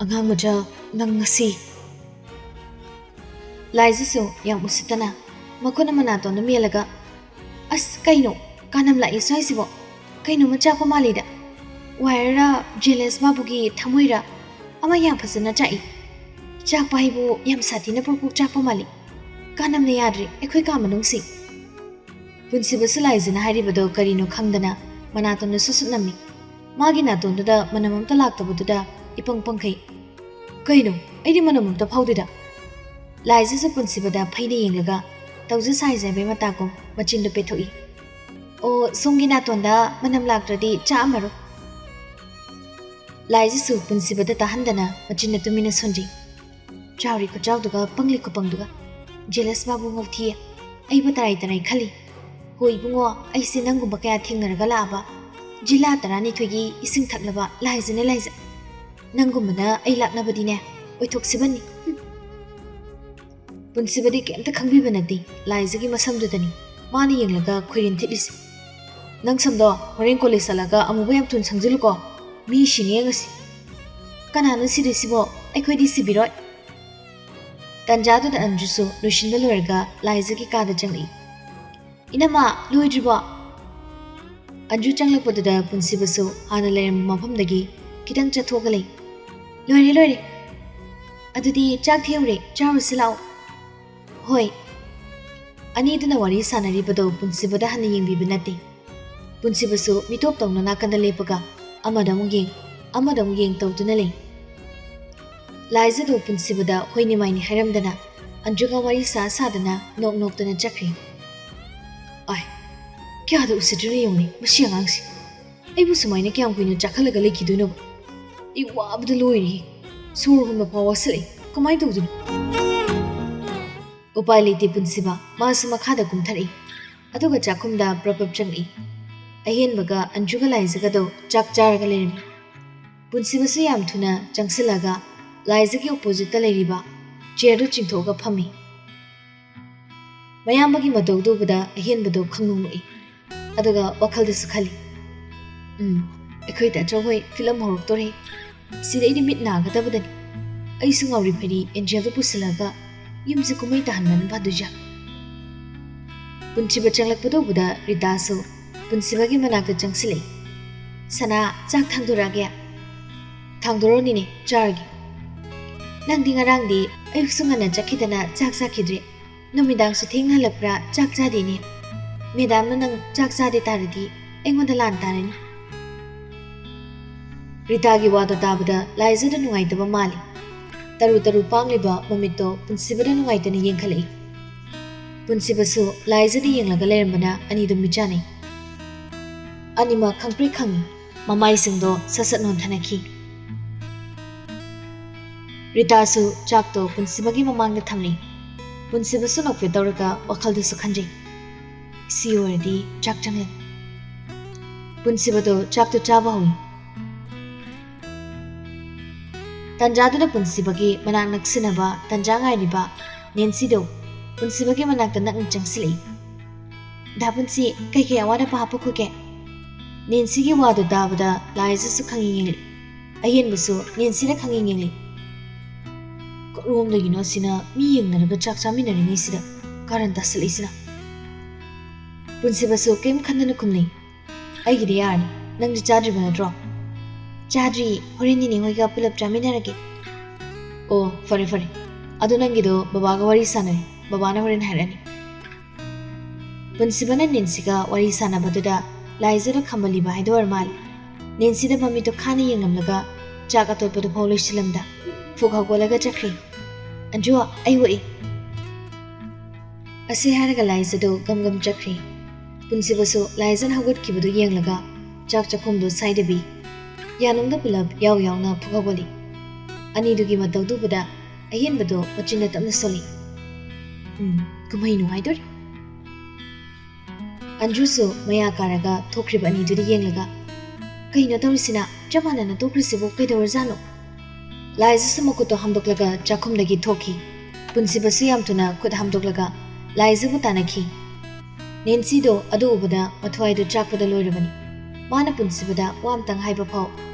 "ꯑꯉꯥꯡ ꯃꯆꯥ, ꯅꯪ ꯉꯁꯤ!" ꯂꯥꯏꯖꯁꯨ ꯌꯥꯝ ꯎꯁꯤꯠꯇꯅ ꯃꯈꯨꯠ ꯑꯃ ꯅꯥꯇꯣꯟꯗ ꯃꯦꯜꯂꯒ, "ꯑꯁ, ꯀꯩꯅꯣ? ꯀꯥꯅꯝ ꯂꯥꯛꯏ ꯁ꯭ꯋꯥꯏꯁꯤꯕꯣ? ꯀꯩꯅꯣꯝꯃ ꯆꯥꯛꯄ ꯃꯥꯜꯂꯤꯗ꯫ ꯋꯥꯏꯌꯔꯔ ꯖꯦꯂꯁ ꯕꯥꯕꯨꯒꯤ ꯊꯃꯣꯏꯔ ꯑꯃ ꯌꯥꯝ ꯐꯖꯅ ꯆꯥꯛꯏ꯫ ꯆꯥꯛꯄ ꯍꯥꯏꯕꯨ ꯌꯥꯝ ꯁꯥꯊꯤꯅ ꯄ꯭ꯔꯣꯛ ꯄ꯭ꯔꯣꯛ ꯆꯥꯛꯄ ꯃꯥꯜꯂꯤ꯫ ꯀꯥꯅꯝꯅ ꯌꯥꯗ꯭ꯔꯦ ꯑꯩꯈꯣꯏ ꯀꯥ ꯃꯅꯨꯡꯁꯤ꯫" ꯄꯨꯟꯁꯤꯕꯁꯨ ꯂꯥꯏꯖꯅ ꯍꯥꯏꯔꯤꯕꯗꯣ ꯀꯔꯤꯅꯣ ꯈꯪꯗꯅ ꯃꯅꯥꯇꯣꯟꯗ ꯁꯨꯠ ꯁꯨꯠ ꯅꯝꯃꯤ꯫ ꯃꯥꯒꯤ ꯅꯥꯇꯣꯟꯗꯨꯗ ꯃꯅꯝ ꯑꯝꯇ ꯂꯥꯛꯇꯕꯗꯨꯗ ꯏꯄꯪ ꯄꯪꯈꯩ꯫ "ꯀꯩꯅꯣ? ꯑꯩꯗꯤ ꯃꯅꯝ ꯑꯝꯇ ꯐꯥꯎꯗꯦꯗ꯫" ꯂꯥꯏꯖꯁꯨ ꯄꯨꯟꯁꯤꯕꯗ ꯐꯩꯅ ꯌꯦꯡꯂꯒ, "ꯇꯧꯖ ꯁꯥꯏꯖ ꯍꯥꯏꯕꯩ ꯃꯇꯥꯒꯨꯝ" ꯃꯆꯤꯟꯗꯨ ꯄꯦꯊꯣꯛꯏ꯫ "ꯑꯣ, ꯁꯣꯝꯒꯤ ꯅꯥꯇꯣꯟꯗ ꯃꯅꯝ ꯂꯥꯛꯇ꯭ꯔꯗꯤ ꯆꯥꯛꯑꯝꯃꯔꯣꯏ꯫" ꯂꯥꯏꯖꯁꯨ ꯄꯨꯟꯁꯤꯕꯗ ꯇꯥꯍꯟꯗꯅ ꯃꯆꯤꯟꯗ ꯇꯨꯃꯤꯟꯅ ꯁꯣꯟꯖꯩ꯫ ꯆꯥꯎꯔꯤ ꯈꯨꯆꯥꯎꯗꯨꯒ ꯄꯪꯂꯤ ꯈꯨꯄꯪꯗꯨꯒ꯫ ꯖꯦꯂꯁ ꯕꯥꯕꯨ ꯉꯧꯊꯤꯌꯦ꯫ ꯑꯩꯕꯨ ꯇꯔꯥꯏ ꯇꯔꯥꯏ ꯈꯜꯂꯤ꯫ ꯍꯣ ꯏꯕꯨꯡꯉꯣ, ꯑꯩꯁꯦ ꯅꯪꯒꯨꯝꯕ ꯀꯌꯥ ꯊꯦꯡꯅꯔꯒ ꯂꯥꯛꯑꯕ꯫ ꯖꯤꯂꯥ ꯇꯔꯥꯅꯤꯊꯣꯏꯒꯤ ꯏꯁꯤꯡ ꯊꯛꯂꯕ ꯂꯥꯏꯖꯅꯦ ꯂꯥꯏꯖ꯫ ꯅꯪꯒꯨꯝꯕꯅ ꯑꯩ ꯂꯥꯛꯅꯕꯗꯤꯅꯦ, ꯑꯣꯏꯊꯣꯛꯁꯤꯕꯅꯤ꯫ ꯍꯨꯝ꯫ ꯄꯨꯟꯁꯤꯕꯗꯤ ꯀꯩꯝꯇ ꯈꯪꯕꯤꯕ ꯅꯠꯇꯦ ꯂꯥꯏꯖꯒꯤ ꯃꯁꯝꯗꯨꯗꯅꯤ ꯃꯥꯅ ꯌꯦꯡꯂꯒ ꯈꯣꯏꯔꯤꯟ ꯊꯤꯠꯂꯤꯁꯦ꯫ "ꯅꯪ ꯁꯝꯗꯣ ꯍꯣꯔꯦꯟ ꯀꯣꯂꯦꯖ ꯆꯠꯂꯒ ꯑꯃꯨꯕ ꯌꯥꯝ ꯊꯨꯅ ꯁꯪꯖꯤꯜꯂꯨꯀꯣ꯫ ꯃꯤ ꯁꯤꯅꯤ ꯌꯦꯡꯉꯁꯤ꯫" "ꯀꯅꯥꯅꯣ ꯁꯤꯗꯣꯏꯁꯤꯕꯣ? ꯑꯩꯈꯣꯏꯗꯤ ꯁꯤꯕꯤꯔꯣꯏ꯫" ꯇꯟꯖꯥꯗꯨꯗ ꯑꯟꯖꯨꯁꯨ ꯂꯣꯏꯁꯤꯟꯕ ꯂꯣꯏꯔꯒ ꯂꯥꯏꯖꯒꯤ ꯀꯥꯗ ꯆꯪꯂꯛꯏ꯫ "ꯏꯅꯝꯃ, ꯂꯣꯏꯗ꯭ꯔꯤꯕꯣ?" ꯑꯟꯖꯨ ꯆꯪꯂꯛꯄꯗꯨꯗ ꯄꯨꯟꯁꯤꯕꯁꯨ ꯍꯥꯟꯅ ꯂꯩꯔꯝꯕ ꯃꯐꯝꯗꯒꯤ ꯈꯤꯇꯪ ꯆꯠꯊꯣꯛꯑꯒ ꯂꯩ꯫ "ꯂꯣꯏꯔꯦ, ꯂꯣꯏꯔꯦ꯫ ꯑꯗꯨꯗꯤ ꯆꯥꯛ ꯊꯦꯡꯉꯨꯔꯦ, ꯆꯥꯔꯨꯁꯤ ꯂꯥꯛꯑꯣ꯫" "ꯍꯣꯏ꯫" ꯑꯅꯤꯗꯨꯅ ꯋꯥꯔꯤ ꯁꯥꯟꯅꯔꯤꯕꯗꯣ ꯄꯨꯟꯁꯤꯕꯗ ꯍꯟꯅ ꯌꯦꯡꯕꯤꯕ ꯅꯠꯇꯦ꯫ ꯄꯨꯟꯁꯤꯕꯁꯨ ꯃꯤꯇꯣꯞ ꯇꯧꯅ ꯅꯥꯀꯟꯗ ꯂꯦꯞꯄꯒ ꯑꯃꯗ ꯑꯃꯨꯛ ꯌꯦꯡ, ꯑꯃꯗ ꯑꯃꯨꯛ ꯌꯦꯡ ꯇꯧꯗꯨꯅ ꯂꯩ꯫ ꯂꯥꯏꯖꯗꯨ ꯄꯨꯟꯁꯤꯕꯗ ꯍꯣꯏꯅꯤ ꯃꯥꯏꯅꯤ ꯍꯥꯏꯔꯝꯗꯅ ꯑꯟꯖꯨꯒ ꯋꯥꯔꯤ ꯁꯥ ꯁꯥꯗꯅ ꯅꯣꯛ ꯅꯣꯛꯇꯅ ꯆꯠꯈ꯭ꯔꯦ꯫ "ꯑꯥꯏ, ꯀꯌꯥꯗ ꯎꯁꯤꯠꯇ꯭ꯔꯤꯅꯣ ꯌꯦꯡꯉꯨꯅꯦ ꯃꯁꯤ ꯑꯉꯥꯡꯁꯤ꯫ ꯑꯩꯕꯨ ꯁꯨꯃꯥꯏꯅ ꯀꯌꯥꯝ ꯀꯨꯏꯅ ꯆꯥꯛꯍꯜꯂꯒ ꯂꯩꯈꯤꯗꯣꯏꯅꯣꯕ? ꯑꯩ ꯋꯥꯕꯗ ꯂꯣꯏꯔꯦ꯫ ꯁꯣꯔ ꯍꯣꯟꯕ ꯐꯥꯎ ꯋꯥꯁꯤꯜꯂꯛꯏ꯫ ꯀꯃꯥꯏꯅ ꯇꯧꯗꯣꯏꯅꯣ? ꯎꯄꯥꯏ ꯂꯩꯇꯦ ꯄꯨꯟꯁꯤꯕ꯫ ꯃꯥꯁꯨ ꯃꯈꯥꯗ ꯀꯨꯝꯊꯔꯛꯏ꯫ ꯑꯗꯨꯒ ꯆꯥꯛꯈꯨꯝꯗ ꯄ꯭ꯔꯞ ꯄ꯭ꯔꯞ ꯆꯪꯂꯛꯏ꯫ ꯑꯍꯦꯟꯕꯒ ꯑꯟꯖꯨꯒ ꯂꯥꯏꯖꯒꯗꯣ ꯆꯥꯛ ꯆꯥꯔꯒ ꯂꯩꯔꯝꯃꯤ꯫ ꯄꯨꯟꯁꯤꯕꯁꯨ ꯌꯥꯝ ꯊꯨꯅ ꯆꯪꯁꯤꯜꯂꯒ ꯂꯥꯏꯖꯒꯤ ꯑꯣꯄꯣꯖꯤꯠꯇ ꯂꯩꯔꯤꯕ ꯆꯤꯌꯔꯗꯨ ꯆꯤꯡꯊꯣꯛꯑꯒ ꯐꯝꯃꯤ꯫ ꯃꯌꯥꯝꯕꯒꯤ ꯃꯇꯧꯗꯨ ꯎꯕꯗ ꯑꯍꯦꯟꯕꯗꯣ ꯈꯪꯅꯨꯡ ꯅꯣꯛꯏ꯫ ꯑꯗꯨꯒ ꯋꯥꯈꯜꯗꯁꯨ ꯈꯜꯂꯤ, "ꯎꯝ, ꯑꯩꯈꯣꯏ ꯇꯥꯆꯧ ꯍꯣꯏ ꯐꯤꯂꯝ ꯍꯧꯔꯛꯇꯣꯔꯦ꯫ ꯁꯤꯗ ꯑꯩꯗꯤ ꯃꯤꯠ ꯅꯥꯒꯗꯕꯗꯅꯤ꯫ ꯑꯩꯁꯨ ꯉꯥꯎꯔꯤ ꯐꯩꯔꯤ ꯑꯦꯟꯖꯦꯜꯗꯨ ꯄꯨꯁꯤꯜꯂꯒ ꯌꯨꯝꯁꯦ ꯀꯨꯝꯍꯩ ꯇꯥꯍꯟꯕꯅ ꯐꯗꯣꯏꯖꯥꯠ?" ꯄꯨꯟꯁꯤꯕ ꯆꯪꯂꯛꯄꯗꯨ ꯎꯕꯗ ꯔꯤꯇꯥꯁꯨ ꯄꯨꯟꯁꯤꯕꯒꯤ ꯃꯅꯥꯛꯇ ꯆꯪꯁꯤꯜꯂꯛꯏ꯫ "ꯁꯅꯥ, ꯆꯥꯛ ꯊꯥꯡꯗꯣꯔꯛꯑꯒꯦ?" "ꯊꯥꯡꯗꯣꯔꯛꯑꯣ ꯅꯦꯅꯦ, ꯆꯥꯔꯒꯦ꯫ ꯅꯪꯗꯤ ꯉꯔꯥꯡꯗꯤ ꯑꯌꯨꯛꯁꯨ ꯉꯟꯅ ꯆꯠꯈꯤꯗꯅ ꯆꯥꯛ ꯆꯥꯈꯤꯗ꯭ꯔꯦ꯫ ꯅꯨꯃꯤꯗꯥꯡꯁꯨ ꯊꯦꯡꯅ ꯍꯜꯂꯛꯄ꯭ꯔꯥ, ꯆꯥꯛ ꯆꯥꯗꯦꯅꯦ꯫ ꯃꯦꯗꯥꯝꯅ ꯅꯪ ꯆꯥꯛ ꯆꯥꯗꯦ ꯇꯥꯔꯗꯤ ꯑꯩꯉꯣꯟꯗ ꯂꯥꯟ ꯇꯥꯔꯅꯤ꯫" ꯔꯤꯇꯥꯒꯤ ꯋꯥꯗꯣ ꯇꯥꯕꯗ ꯂꯥꯏꯖꯗ ꯅꯨꯡꯉꯥꯏꯇꯕ ꯃꯥꯜꯂꯤ꯫ ꯇꯔꯨ ꯇꯔꯨ ꯄꯥꯡꯂꯤꯕ ꯃꯃꯤꯠꯇꯣ ꯄꯨꯟꯁꯤꯕꯗ ꯅꯨꯡꯉꯥꯏꯇꯅ ꯌꯦꯡꯈꯠꯂꯛꯏ꯫ ꯄꯨꯟꯁꯤꯕꯁꯨ ꯂꯥꯏꯖꯗ ꯌꯦꯡꯂꯒ ꯂꯩꯔꯝꯕꯅ ꯑꯅꯤꯗꯨ ꯃꯤꯠꯆꯥꯅꯩ꯫ ꯑꯅꯤꯃꯛ ꯈꯪꯄ꯭ꯔꯦꯛ ꯈꯪꯏ꯫ ꯃꯃꯥꯏꯁꯤꯡꯗꯣ ꯁꯠ ꯁꯠ ꯅꯣꯟꯊꯅꯈꯤ꯫ ꯔꯤꯇꯥꯁꯨ ꯆꯥꯛꯇꯣ ꯄꯨꯟꯁꯤꯕꯒꯤ ꯃꯃꯥꯡꯗ ꯊꯝꯂꯤ꯫ ꯄꯨꯟꯁꯤꯕꯁꯨ ꯅꯣꯛꯐꯦꯠ ꯇꯧꯔꯒ ꯋꯥꯈꯜꯗꯁꯨ ꯈꯟꯖꯩ, "ꯁꯤ ꯑꯣꯏꯔꯗꯤ ꯆꯥꯛ ꯆꯪꯂꯅꯤ꯫" ꯄꯨꯟꯁꯤꯕꯗꯣ ꯆꯥꯛꯇꯣ ꯆꯥꯕ ꯍꯧꯏ꯫ ꯇꯟꯖꯥꯗꯨꯗ ꯄꯨꯟꯁꯤꯕꯒꯤ ꯃꯅꯥꯛ ꯅꯛꯁꯤꯟꯅꯕ ꯇꯟꯖꯥ ꯉꯥꯏꯔꯤꯕ ꯅꯦꯟꯁꯤꯗꯣ ꯄꯨꯟꯁꯤꯕꯒꯤ ꯃꯅꯥꯛꯇ ꯅꯛꯅ ꯆꯪꯁꯤꯜꯂꯛꯏ꯫ "ꯗꯥ ꯄꯨꯟꯁꯤ, ꯀꯩꯀꯩ ꯑꯋꯥꯠ ꯑꯄꯥ ꯍꯥꯞꯄꯛꯈꯣꯒꯦ?" ꯅꯦꯟꯁꯤꯒꯤ ꯋꯥꯗꯨ ꯇꯥꯕꯗ ꯂꯥꯏꯖꯁꯨ ꯈꯪꯌꯦꯡ ꯌꯦꯡꯂꯤ꯫ ꯑꯍꯦꯟꯕꯁꯨ ꯅꯦꯟꯁꯤꯗ ꯈꯪꯌꯦꯡ ꯌꯦꯡꯂꯤ꯫ "ꯀꯔꯣꯝꯗꯒꯤꯅꯣ ꯑꯁꯤꯅ ꯃꯤ ꯌꯦꯡꯅꯔꯒ ꯆꯥꯛ ꯆꯥꯃꯤꯟꯅꯔꯤꯉꯩꯁꯤꯗ ꯀꯥꯔꯟ ꯇꯥꯁꯜꯂꯛꯏꯁꯤꯅ?" ꯄꯨꯟꯁꯤꯕꯁꯨ ꯀꯩꯝ ꯈꯟꯗꯅ ꯈꯨꯝꯅꯩ, "ꯑꯩꯒꯤꯗꯤ ꯌꯥꯔꯅꯤ, ꯅꯪꯗꯤ ꯆꯥꯗ꯭ꯔꯤꯕ ꯅꯠꯇ꯭ꯔꯣ?" "ꯆꯥꯗ꯭ꯔꯤ, ꯍꯣꯔꯦꯟ ꯅꯤꯅꯦ ꯍꯣꯏꯒ ꯄꯨꯂꯞ ꯆꯥꯃꯤꯟꯅꯔꯒꯦ꯫" "ꯑꯣ, ꯐꯔꯦ ꯐꯔꯦ, ꯑꯗꯣ ꯅꯪꯒꯤꯗꯣ ꯕꯕꯥꯒ ꯋꯥꯔꯤ ꯁꯥꯟꯅꯔꯦ, ꯕꯕꯥꯅ ꯍꯣꯔꯦꯟ ꯍꯥꯏꯔꯛꯑꯅꯤ꯫" ꯄꯨꯟꯁꯤꯕꯅ ꯅꯦꯟꯁꯤꯒ ꯋꯥꯔꯤ ꯁꯥꯟꯅꯕꯗꯨꯗ ꯂꯥꯏꯖꯗ ꯈꯝꯕꯜꯂꯤꯕ ꯍꯥꯏꯗꯣ ꯑꯣꯏꯔ ꯃꯥꯜꯂꯦ꯫ ꯅꯦꯟꯁꯤꯗ ꯃꯃꯤꯠꯇꯣ ꯈꯥꯅ ꯌꯦꯡꯂꯝꯂꯒ ꯆꯥꯛ ꯑꯇꯣꯠꯄꯗꯨ ꯐꯥꯎ ꯂꯣꯏꯁꯤꯜꯂꯝꯗ ꯐꯨꯛ ꯍꯧꯒꯠꯂꯒ ꯆꯠꯈ꯭ꯔꯦ꯫ "ꯑꯟꯖꯨ, ꯑꯩ ꯋꯥꯏ꯫" ꯑꯁꯤ ꯍꯥꯏꯔꯒ ꯂꯥꯏꯖꯗꯣ ꯒꯝ ꯒꯝ ꯆꯠꯈ꯭ꯔꯦ꯫ ꯄꯨꯟꯁꯤꯕꯁꯨ ꯂꯥꯏꯖꯅ ꯍꯧꯒꯠꯈꯤꯕꯗꯨ ꯌꯦꯡꯂꯒ ꯆꯥꯛ ꯆꯥꯛꯈꯨꯝꯗꯣ ꯁꯥꯏꯗꯕꯤ ꯌꯥꯅꯨꯡꯗ ꯄꯨꯂꯞ ꯌꯥꯎ ꯌꯥꯎꯅ ꯐꯨꯍꯧꯒꯠꯂꯤ꯫ ꯑꯅꯤꯗꯨꯒꯤ ꯃꯇꯧꯗꯨ ꯎꯕꯗ ꯑꯍꯦꯟꯕꯗꯣ ꯃꯆꯤꯟꯗ ꯇꯞꯅ ꯁꯣꯜꯂꯤ꯫ "ꯎꯝ, ꯀꯨꯝꯍꯩ ꯅꯨꯡꯉꯥꯏꯗꯣꯔꯤ꯫" ꯑꯟꯖꯨꯁꯨ ꯃꯌꯥ ꯀꯥꯔꯒ ꯊꯣꯛꯈ꯭ꯔꯤꯕ ꯑꯅꯤꯗꯨꯗ ꯌꯦꯡꯂꯒ, "ꯀꯩꯅꯣ ꯇꯧꯔꯤꯁꯤꯅ? ꯆꯞ ꯃꯥꯟꯅꯅ ꯊꯣꯛꯈ꯭ꯔꯤꯁꯤꯕꯨ ꯀꯩꯗꯧꯔꯖꯥꯠꯅꯣ?" ꯂꯥꯏꯖꯁꯨ ꯃꯈꯨꯠꯇꯣ ꯍꯥꯝꯗꯣꯛꯂꯒ ꯆꯥꯛꯈꯨꯝꯗꯒꯤ ꯊꯣꯛꯈꯤ꯫ ꯄꯨꯟꯁꯤꯕꯁꯨ ꯌꯥꯝ ꯊꯨꯅ ꯈꯨꯠ ꯍꯥꯝꯗꯣꯛꯂꯒ ꯂꯥꯏꯖꯕꯨ ꯇꯥꯟꯅꯈꯤ꯫ ꯅꯦꯟꯁꯤꯗꯣ ꯑꯗꯨ ꯎꯕꯗ ꯃꯊ꯭ꯋꯥꯏꯗꯣ ꯆꯥꯛꯄꯗ ꯂꯣꯏꯔꯕꯅꯤ꯫ ꯃꯥꯅ ꯄꯨꯟꯁꯤꯕꯗ ꯋꯥ ꯑꯝꯇꯪ ꯍꯥꯏꯕ ꯐꯥꯎ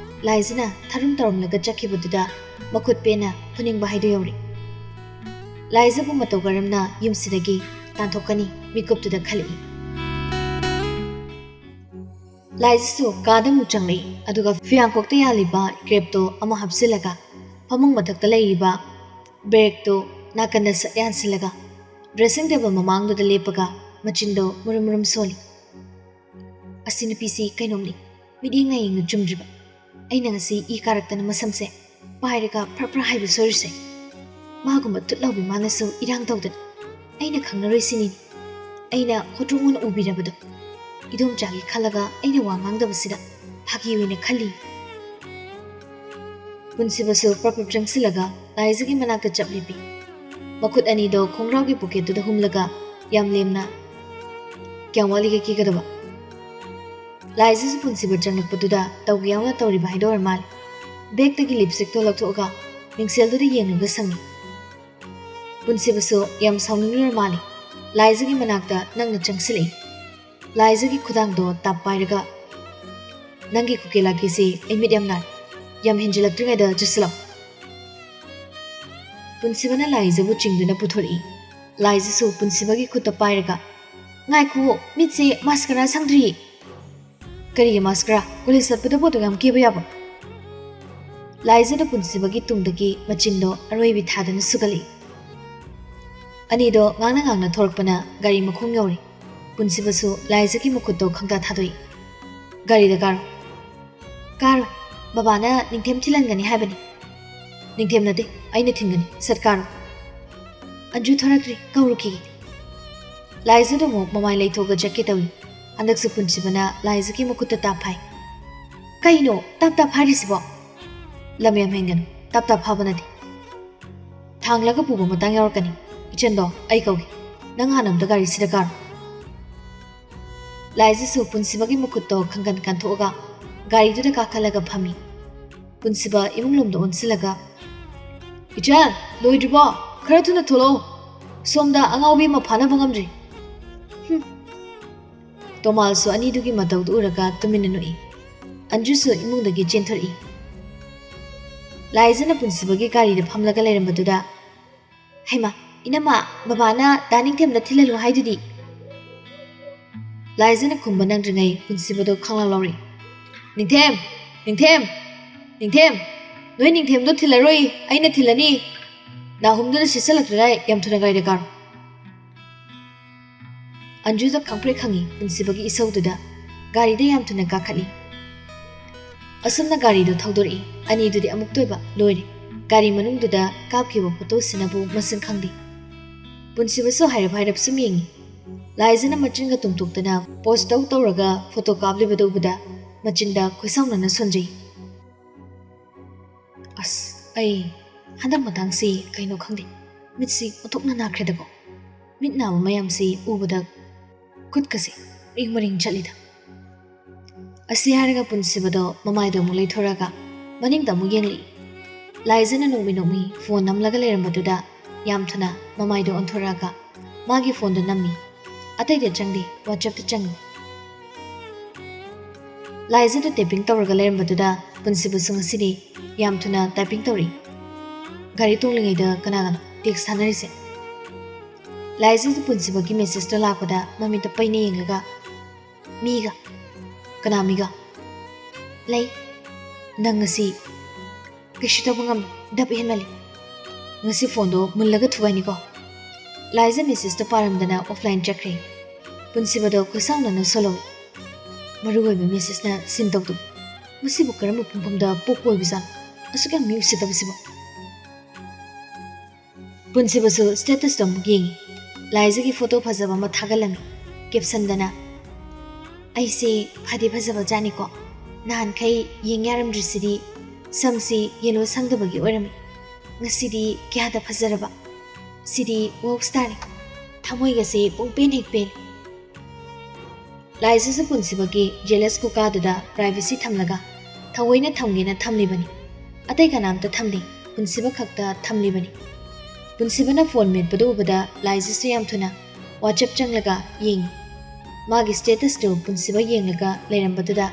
ꯂꯥꯏꯖꯅ ꯊꯔꯨꯝ ꯇꯧꯔꯝꯂꯒ ꯆꯠꯈꯤꯕꯗꯨꯗ ꯃꯈꯨꯠ ꯄꯦꯟꯅ ꯐꯨꯅꯤꯡꯕ ꯍꯥꯏꯗꯣ ꯌꯧꯔꯤ꯫ ꯂꯥꯏꯖꯕꯨ ꯃꯇꯧ ꯀꯔꯝꯅ ꯌꯨꯝꯁꯤꯗꯒꯤ ꯇꯥꯟꯊꯣꯛꯀꯅꯤ ꯃꯤꯀꯨꯞꯇꯨꯗ ꯈꯜꯂꯛꯏ꯫ ꯂꯥꯏꯖꯁꯨ ꯀꯥꯗ ꯑꯃꯨꯛ ꯆꯪꯂꯛꯏ, ꯑꯗꯨꯒ ꯐꯤꯌꯥꯡꯀꯣꯛꯇ ꯌꯥꯜꯂꯤꯕ ꯀ꯭ꯔꯦꯞꯇꯣ ꯑꯃ ꯍꯥꯞꯆꯤꯜꯂꯒ ꯐꯃꯨꯡ ꯃꯊꯛꯇ ꯂꯩꯔꯤꯕ ꯕꯦꯒꯇꯣ ꯅꯥꯀꯟꯗ ꯁꯠ ꯌꯥꯟꯁꯤꯜꯂꯒ ꯗ꯭ꯔꯦꯁꯤꯡ ꯇꯦꯕꯜ ꯃꯃꯥꯡꯗꯨꯗ ꯂꯦꯞꯄꯒ ꯃꯆꯤꯟꯗꯣ ꯃꯨꯔꯨꯝ ꯃꯨꯔꯨꯝ ꯁꯣꯜꯂꯤ꯫ "ꯑꯁꯤ ꯅꯨꯄꯤꯁꯤ ꯀꯩꯅꯣꯝꯅꯤ, ꯃꯤꯠꯌꯦꯡ ꯅꯥꯌꯦꯡꯅ ꯆꯨꯝꯗ꯭ꯔꯤꯕ꯫ ꯑꯩꯅ ꯉꯁꯤ ꯏ ꯀꯥꯔꯛꯇꯅ ꯃꯁꯝꯁꯦ ꯄꯥꯏꯔꯒ ꯐ꯭ꯔꯞ ꯐ꯭ꯔꯞ ꯍꯥꯏꯕ ꯁꯣꯏꯔꯤꯁꯦ꯫ ꯃꯥꯒꯨꯝꯕ ꯊꯨꯠ ꯂꯥꯎꯕꯤ ꯃꯥꯅꯁꯨ ꯏꯔꯥꯡ ꯇꯧꯗꯅ ꯑꯩꯅ ꯈꯪꯅꯔꯣꯏ ꯁꯤꯅꯤꯅꯦ꯫ ꯑꯩꯅ ꯍꯣꯇ꯭ꯔꯣ ꯑꯣꯏꯅ ꯎꯕꯤꯔꯕꯗꯣ꯫ ꯏꯗꯣꯝꯆꯥꯒꯤ ꯈꯜꯂꯒ ꯑꯩꯅ ꯋꯥ ꯉꯥꯡꯗꯕꯁꯤꯗ ꯐꯥꯒꯤ ꯑꯣꯏꯅ ꯈꯜꯂꯤ꯫" ꯄꯨꯟꯁꯤꯕꯁꯨ ꯄ꯭ꯔꯞ ꯄ꯭ꯔꯞ ꯆꯪꯁꯤꯜꯂꯒ ꯂꯥꯏꯖꯒꯤ ꯃꯅꯥꯛꯇ ꯆꯞ ꯂꯦꯞꯄꯤ꯫ ꯃꯈꯨꯠ ꯑꯅꯤꯗꯣ ꯈꯣꯡꯒ꯭ꯔꯥꯎꯒꯤ ꯄꯣꯀꯦꯠꯇꯨꯗ ꯍꯨꯝꯂꯒ ꯌꯥꯝ ꯂꯦꯝꯅ, "ꯀꯌꯥꯝ ꯋꯥꯠꯂꯤꯒꯦ ꯀꯦꯒꯗꯕ?" ꯂꯥꯏꯖꯁꯨ ꯄꯨꯟꯁꯤꯕ ꯆꯪꯂꯛꯄꯗꯨꯗ ꯇꯧꯒꯦ ꯌꯥꯎꯅ ꯇꯧꯔꯤꯕ ꯍꯥꯏꯗꯣ ꯑꯣꯏꯔ ꯃꯥꯜꯂꯦ꯫ ꯕꯦꯒꯇꯒꯤ ꯂꯤꯞꯁꯇꯤꯛꯇꯣ ꯂꯧꯊꯣꯛꯑꯒ ꯃꯤꯡꯁꯦꯜꯗꯨꯗ ꯌꯦꯡꯂꯒ ꯁꯪꯉꯤ꯫ ꯄꯨꯟꯁꯤꯕꯁꯨ ꯌꯥꯝ ꯁꯥꯎꯅꯤꯡꯂꯨꯔ ꯃꯥꯜꯂꯦ꯫ ꯂꯥꯏꯖꯒꯤ ꯃꯅꯥꯛꯇ ꯅꯪꯅ ꯆꯪꯁꯤꯜꯂꯛꯏ꯫ ꯂꯥꯏꯖꯒꯤ ꯈꯨꯗꯥꯡꯗꯣ ꯇꯥꯞ ꯄꯥꯏꯔꯒ, "ꯅꯪꯒꯤ ꯀꯨꯀꯦ ꯂꯥꯀꯦꯁꯦ ꯑꯩ ꯃꯤꯠ ꯌꯥꯝ ꯅꯥꯔꯦ꯫ ꯌꯥꯝ ꯍꯦꯟꯖꯤꯜꯂꯛꯇ꯭ꯔꯤꯉꯩꯗ ꯆꯠꯁꯤꯜꯂꯛꯑꯣ꯫" ꯄꯨꯟꯁꯤꯕꯅ ꯂꯥꯏꯖꯕꯨ ꯆꯤꯡꯗꯨꯅ ꯄꯨꯊꯣꯔꯛꯏ꯫ ꯂꯥꯏꯖꯁꯨ ꯄꯨꯟꯁꯤꯕꯒꯤ ꯈꯨꯠꯇ ꯄꯥꯏꯔꯒ, "ꯉꯥꯏꯈꯨꯑꯣ, ꯃꯤꯠꯁꯦ ꯃꯥꯁꯀꯔꯥ ꯁꯪꯗ꯭ꯔꯤꯌꯦ꯫" "ꯀꯔꯤꯒꯤ ꯃꯥꯁꯀꯔꯥ? ꯀꯣꯂꯦꯖ ꯆꯠꯄꯗꯕꯨ ꯑꯗꯨꯛ ꯌꯥꯝ ꯀꯦꯕ ꯌꯥꯕ꯭ꯔꯣ?" ꯂꯥꯏꯖꯅ ꯄꯨꯟꯁꯤꯕꯒꯤ ꯇꯨꯡꯗꯒꯤ ꯃꯆꯤꯟꯗꯣ ꯑꯔꯣꯏꯕꯤ ꯊꯥꯗꯨꯅ ꯁꯨꯒꯠꯂꯛꯏ꯫ ꯑꯅꯤꯗꯣ ꯉꯥꯡꯅ ꯉꯥꯡꯅ ꯊꯣꯔꯛꯄꯅ ꯒꯥꯔꯤ ꯃꯈꯣꯡ ꯌꯧꯔꯦ꯫ ꯄꯨꯟꯁꯤꯕꯁꯨ ꯂꯥꯏꯖꯒꯤ ꯃꯈꯨꯠꯇꯣ ꯈꯪꯇꯥ ꯊꯥꯗꯣꯛꯏ꯫ "ꯒꯥꯔꯤꯗ ꯀꯥꯔꯣ꯫" "ꯀꯥꯔꯣꯏ꯫ ꯕꯕꯥꯅ ꯅꯤꯡꯊꯦꯝ ꯊꯤꯜꯍꯟꯒꯅꯤ ꯍꯥꯏꯕꯅꯤ꯫" "ꯅꯤꯡꯊꯦꯝ ꯅꯠꯇꯦ, ꯑꯩꯅ ꯊꯤꯟꯒꯅꯤ꯫ ꯁꯠ ꯀꯥꯔꯣ꯫" "ꯑꯟꯖꯨ ꯊꯣꯔꯛꯇ꯭ꯔꯤ, ꯀꯧꯔꯨꯈꯤꯒꯦ꯫" ꯂꯥꯏꯖꯗ ꯑꯃꯨꯛ ꯃꯃꯥꯏ ꯂꯩꯊꯣꯛꯑꯒ ꯆꯠꯀꯦ ꯇꯧꯏ꯫ ꯍꯟꯗꯛꯁꯨ ꯄꯨꯟꯁꯤꯕꯅ ꯂꯥꯏꯖꯒꯤ ꯃꯈꯨꯠꯇ ꯇꯥꯞ ꯐꯥꯏ꯫ "ꯀꯩꯅꯣ ꯇꯥꯞ ꯇꯥꯞ ꯐꯥꯔꯤꯁꯤꯕꯣ?" "ꯂꯝ ꯌꯥꯝ ꯍꯦꯟꯒꯅꯨ, ꯇꯥꯞ ꯇꯥꯞ ꯐꯥꯕ ꯅꯠꯇꯦ꯫ ꯊꯥꯡꯂꯒ ꯄꯨꯕ ꯃꯇꯥꯡ ꯌꯥꯎꯔꯛꯀꯅꯤ꯫ ꯏꯆꯟꯗꯣ ꯑꯩ ꯀꯧꯒꯦ, ꯅꯪ ꯍꯥꯟꯅ ꯑꯝꯇ ꯒꯥꯔꯤꯁꯤꯗ ꯀꯥꯔꯣ꯫" ꯂꯥꯏꯖꯁꯨ ꯄꯨꯟꯁꯤꯕꯒꯤ ꯃꯈꯨꯠꯇꯣ ꯈꯪꯒꯟ ꯀꯟꯊꯣꯛꯑꯒ ꯒꯥꯔꯤꯗꯨꯗ ꯀꯥꯈꯠꯂꯒ ꯐꯝꯃꯤ꯫ ꯄꯨꯟꯁꯤꯕ ꯏꯃꯨꯡ ꯂꯣꯝꯗ ꯑꯣꯟꯁꯤꯜꯂꯒ, "ꯏꯆꯟ, ꯂꯣꯏꯗ꯭ꯔꯤꯕꯣ? ꯈꯔ ꯊꯨꯅ ꯊꯣꯛꯂꯛꯑꯣ꯫ ꯁꯣꯝꯗ ꯑꯉꯥꯎꯕꯤ ꯑꯃ ꯐꯥꯅꯕ ꯉꯝꯗ꯭ꯔꯤ꯫" ꯍꯨꯝ꯫ ꯇꯣꯃꯥꯜꯁꯨ ꯑꯅꯤꯗꯨꯒꯤ ꯃꯇꯧꯗꯨ ꯎꯔꯒ ꯇꯨꯃꯤꯟꯅ ꯅꯣꯛꯏ꯫ ꯑꯟꯖꯨꯁꯨ ꯏꯃꯨꯡꯗꯒꯤ ꯆꯦꯟꯊꯣꯔꯛꯏ꯫ ꯂꯥꯏꯖꯅ ꯄꯨꯟꯁꯤꯕꯒꯤ ꯒꯥꯔꯤꯗ ꯐꯝꯂꯒ ꯂꯩꯔꯝꯕꯗꯨꯗ, "ꯍꯩꯃꯥ, ꯏꯅꯝꯃ, ꯕꯕꯥꯅ ꯗꯥ ꯅꯤꯡꯊꯦꯝꯗ ꯊꯤꯜꯍꯜꯂꯨ ꯍꯥꯏꯗꯨꯗꯤ?" ꯂꯥꯏꯖꯅ ꯈꯨꯝꯕ ꯅꯪꯗ꯭ꯔꯤꯉꯩ ꯄꯨꯟꯁꯤꯕꯗꯣ ꯈꯪꯂꯥꯎ ꯂꯥꯎꯔꯛꯏ꯫ "ꯅꯤꯡꯊꯦꯝ! ꯅꯤꯡꯊꯦꯝ! ꯅꯤꯡꯊꯦꯝ! ꯅꯣꯏ ꯅꯤꯡꯊꯦꯝꯗꯣ ꯊꯤꯜꯂꯔꯣꯏ, ꯑꯩꯅ ꯊꯤꯜꯂꯅꯤ꯫ ꯅꯥꯍꯨꯝꯗꯨꯗ ꯁꯤꯠꯆꯜꯂꯛꯇ꯭ꯔꯤꯉꯩ ꯌꯥꯝ ꯊꯨꯅ ꯒꯥꯔꯤꯗ ꯀꯥꯔꯣ꯫" ꯑꯟꯖꯨꯗ ꯈꯪꯄ꯭ꯔꯦꯛ ꯈꯪꯉꯤ ꯄꯨꯟꯁꯤꯕꯒꯤ ꯏꯁꯧꯗꯨꯗ꯫ ꯒꯥꯔꯤꯗ ꯌꯥꯝ ꯊꯨꯅ ꯀꯥꯈꯠꯂꯤ꯫ ꯑꯁꯨꯝꯅ ꯒꯥꯔꯤꯗꯨ ꯊꯧꯗꯣꯔꯛꯏ꯫ ꯑꯅꯤꯗꯨꯗꯤ ꯑꯃꯨꯛꯇ ꯑꯣꯏꯕ ꯂꯣꯏꯔꯦ꯫ ꯒꯥꯔꯤ ꯃꯅꯨꯡꯗꯨꯗ ꯀꯥꯞꯈꯤꯕ ꯐꯣꯇꯣꯁꯤꯅꯕꯨ ꯃꯁꯤꯡ ꯈꯪꯗꯦ꯫ ꯄꯨꯟꯁꯤꯕꯁꯨ ꯍꯥꯏꯔꯞ ꯍꯥꯏꯔꯞ ꯁꯨꯝ ꯌꯦꯡꯉꯤ꯫ ꯂꯥꯏꯖꯅ ꯃꯆꯤꯟꯒ ꯇꯨꯝꯊꯣꯛꯇꯅ ꯄꯣꯁ ꯇꯧ ꯇꯧꯔꯒ ꯐꯣꯇꯣ ꯀꯥꯞꯂꯤꯕꯗꯨ ꯎꯕꯗ ꯃꯆꯤꯟꯗ ꯈꯣꯏꯁꯥꯎꯅꯅ ꯁꯣꯟꯖꯩ꯫ "ꯑꯁ, ꯑꯩ ꯍꯟꯗꯛ ꯃꯇꯥꯡꯁꯤ ꯀꯩꯅꯣ ꯈꯪꯗꯦ, ꯃꯤꯠꯁꯤ ꯑꯣꯟꯊꯣꯛꯅ ꯅꯥꯈ꯭ꯔꯦꯗꯀꯣ꯫ ꯃꯤꯠ ꯅꯥꯕ ꯃꯌꯥꯝꯁꯤ ꯎꯕꯗ ꯈꯨꯠꯀꯁꯦ ꯃꯔꯤꯡ ꯃꯔꯤꯡ ꯆꯠꯂꯤꯗ꯫" ꯑꯁꯤ ꯍꯥꯏꯔꯒ ꯄꯨꯟꯁꯤꯕꯗꯣ ꯃꯃꯥꯏꯗꯣ ꯑꯃꯨꯛ ꯂꯩꯊꯣꯔꯛꯑꯒ ꯃꯅꯤꯡꯗ ꯑꯃꯨꯛ ꯌꯦꯡꯂꯛꯏ꯫ ꯂꯥꯏꯖꯅ ꯅꯣꯛꯃꯤ ꯅꯣꯛꯃꯤ ꯐꯣꯟ ꯅꯝꯂꯒ ꯂꯩꯔꯝꯕꯗꯨꯗ ꯌꯥꯝ ꯊꯨꯅ ꯃꯃꯥꯏꯗꯣ ꯑꯣꯟꯊꯣꯔꯛꯑꯒ ꯃꯥꯒꯤ ꯐꯣꯟꯗꯣ ꯅꯝꯃꯤ꯫ ꯑꯇꯩꯗ ꯆꯪꯗꯦ, WhatsApp-ꯇ ꯆꯪꯉꯤ꯫ ꯂꯥꯏꯖꯗ typing ꯇꯧꯔꯒ ꯂꯩꯔꯝꯕꯗꯨꯗ ꯄꯨꯟꯁꯤꯕꯁꯨ ꯉꯁꯤꯗꯤ ꯌꯥꯝ ꯊꯨꯅ typing ꯇꯧꯔꯛꯏ꯫ ꯒꯥꯔꯤ ꯇꯣꯡꯂꯤꯉꯩꯗ ꯀꯅꯥꯒꯅꯣ text ꯊꯥꯅꯔꯤꯁꯦ? ꯂꯥꯏꯖꯗ ꯄꯨꯟꯁꯤꯕꯒꯤ message-ꯇꯣ ꯂꯥꯛꯄꯗ ꯃꯃꯤꯠꯇ ꯄꯩꯅ ꯌꯦꯡꯂꯒ, "ꯃꯤꯒ꯫" "ꯀꯅꯥ ꯃꯤꯒ?" "ꯂꯩ, ꯅꯪ ꯉꯁꯤ ꯀꯩꯁꯨ ꯇꯧꯕ ꯉꯝꯃꯤ, ꯗꯞ ꯍꯦꯟꯃꯜꯂꯤ꯫ ꯉꯁꯤ ꯐꯣꯟꯗꯣ ꯃꯨꯜꯂꯒ ꯊꯨꯒꯥꯏꯅꯤꯀꯣ꯫" ꯂꯥꯏꯖ message-ꯇꯣ ꯄꯥꯔꯝꯗꯅ offline ꯆꯠꯈ꯭ꯔꯦ꯫ ꯄꯨꯟꯁꯤꯕꯗꯣ ꯈꯣꯏꯁꯥꯎꯅꯅ ꯁꯣꯜꯍꯧꯏ꯫ ꯃꯔꯨ ꯑꯣꯏꯕ message-ꯅ seen ꯇꯧꯗꯕ꯫ ꯃꯁꯤꯕꯨ ꯀꯔꯝꯕ ꯄꯨꯡꯐꯝꯗ ꯄꯣꯛꯄ ꯑꯣꯏꯕꯖꯥꯠꯅꯣ? ꯑꯁꯨꯛ ꯌꯥꯝ ꯃꯤ ꯎꯁꯤꯠꯇꯕꯁꯤꯕꯨ꯫ ꯄꯨꯟꯁꯤꯕꯁꯨ status-ꯇꯣ ꯑꯃꯨꯛ ꯌꯦꯡꯉꯤ꯫ ꯂꯥꯏꯖꯒꯤ ꯐꯣꯇꯣ ꯐꯖꯕ ꯑꯃ ꯊꯥꯒꯠꯂꯝꯃꯤ꯫ Caption-ꯗꯅ, ꯑꯩꯁꯦ ꯐꯗꯤ ꯐꯖꯕ ꯖꯥꯠꯅꯤꯀꯣ꯫ ꯅꯍꯥꯟꯈꯩ ꯌꯦꯡ ꯌꯥꯔꯝꯗ꯭ꯔꯤꯁꯤꯗꯤ ꯁꯝꯁꯤ ꯌꯦꯂꯣ ꯁꯪꯗꯕꯒꯤ ꯑꯣꯏꯔꯝꯃꯤ꯫ ꯉꯁꯤꯗꯤ ꯀꯌꯥꯗ ꯐꯖꯔꯕ꯫ ꯁꯤꯗꯤ ꯋꯥꯎꯁ ꯇꯥꯔꯦ꯫ ꯊꯃꯣꯏꯒꯁꯦ ꯄꯨꯡꯄꯦꯟ ꯍꯦꯛ ꯄꯦꯜꯂꯤ꯫ ꯂꯥꯏꯖꯁꯨ ꯄꯨꯟꯁꯤꯕꯒꯤ ꯖꯦꯂꯁ ꯈꯨꯀꯥꯗꯨꯗ ꯄ꯭ꯔꯥꯏꯚꯦꯁꯤ ꯊꯝꯂꯒ ꯊꯑꯣꯏꯅ ꯊꯝꯒꯦꯅ ꯊꯝꯂꯤꯕꯅꯤ꯫ ꯑꯇꯩ ꯀꯅꯥꯝꯇ ꯊꯝꯗꯦ꯫ ꯄꯨꯟꯁꯤꯕ ꯈꯛꯇ ꯊꯝꯂꯤꯕꯅꯤ꯫ ꯄꯨꯟꯁꯤꯕꯅ ꯐꯣꯟ ꯃꯦꯠꯄꯗꯨ ꯎꯕꯗ ꯂꯥꯏꯖꯁꯨ ꯌꯥꯝ ꯊꯨꯅ ꯋꯥꯆꯞ ꯆꯪꯂꯒ ꯌꯦꯡꯉꯤ꯫ ꯃꯥꯒꯤ ꯁ꯭ꯇꯦꯇꯁꯇꯨ ꯄꯨꯟꯁꯤꯕ ꯌꯦꯡꯂꯒ ꯂꯩꯔꯝꯕꯗꯨꯗ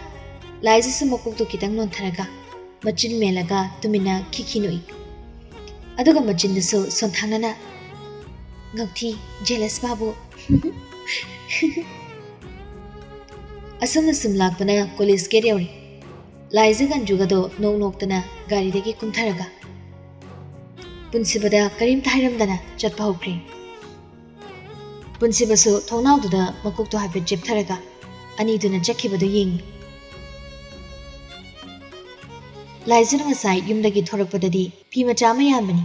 ꯂꯥꯏꯖꯁꯨ ꯃꯀꯣꯛꯇꯨ ꯈꯤꯇꯪ ꯅꯣꯟꯊꯔꯒ ꯃꯆꯤꯟ ꯃꯦꯜꯂꯒ ꯇꯨꯃꯤꯟꯅ ꯈꯤꯈꯤ ꯅꯣꯛꯏ꯫ ꯑꯗꯨꯒ ꯃꯆꯤꯟꯗꯨꯁꯨ ꯁꯣꯟꯊꯥꯡꯅꯅ ꯉꯛꯊꯤ, ꯖꯦꯂꯁ ꯕꯥꯕꯨ꯫ ꯑꯁꯨꯝꯅ ꯁꯨꯝ ꯂꯥꯛꯄꯅ ꯀꯣꯂꯦꯖ ꯒꯦꯠ ꯌꯧꯔꯦ꯫ ꯂꯥꯏꯖꯒ ꯑꯟꯖꯨꯒꯗꯣ ꯅꯣꯛ ꯅꯣꯛꯇꯅ ꯒꯥꯔꯤꯗꯒꯤ ꯀꯨꯝꯊꯔꯒ ꯄꯨꯟꯁꯤꯕꯗ ꯀꯔꯤꯝꯇ ꯍꯥꯏꯔꯝꯗꯅ ꯆꯠꯄ ꯍꯧꯈ꯭ꯔꯦ꯫ ꯄꯨꯟꯁꯤꯕꯁꯨ ꯊꯣꯡꯅꯥꯎꯗꯨꯗ ꯃꯀꯣꯛꯇꯣ ꯍꯥꯏꯐꯦꯠ ꯆꯦꯞꯊꯔꯒ ꯑꯅꯤꯗꯨꯅ ꯆꯠꯈꯤꯕꯗꯨ ꯌꯦꯡꯏ꯫ ꯂꯥꯏꯖꯅ ꯉꯁꯥꯏ ꯌꯨꯝꯗꯒꯤ ꯊꯣꯔꯛꯄꯗꯗꯤ ꯐꯤ ꯃꯆꯥ ꯑꯃ ꯌꯥꯟꯕꯅꯤ꯫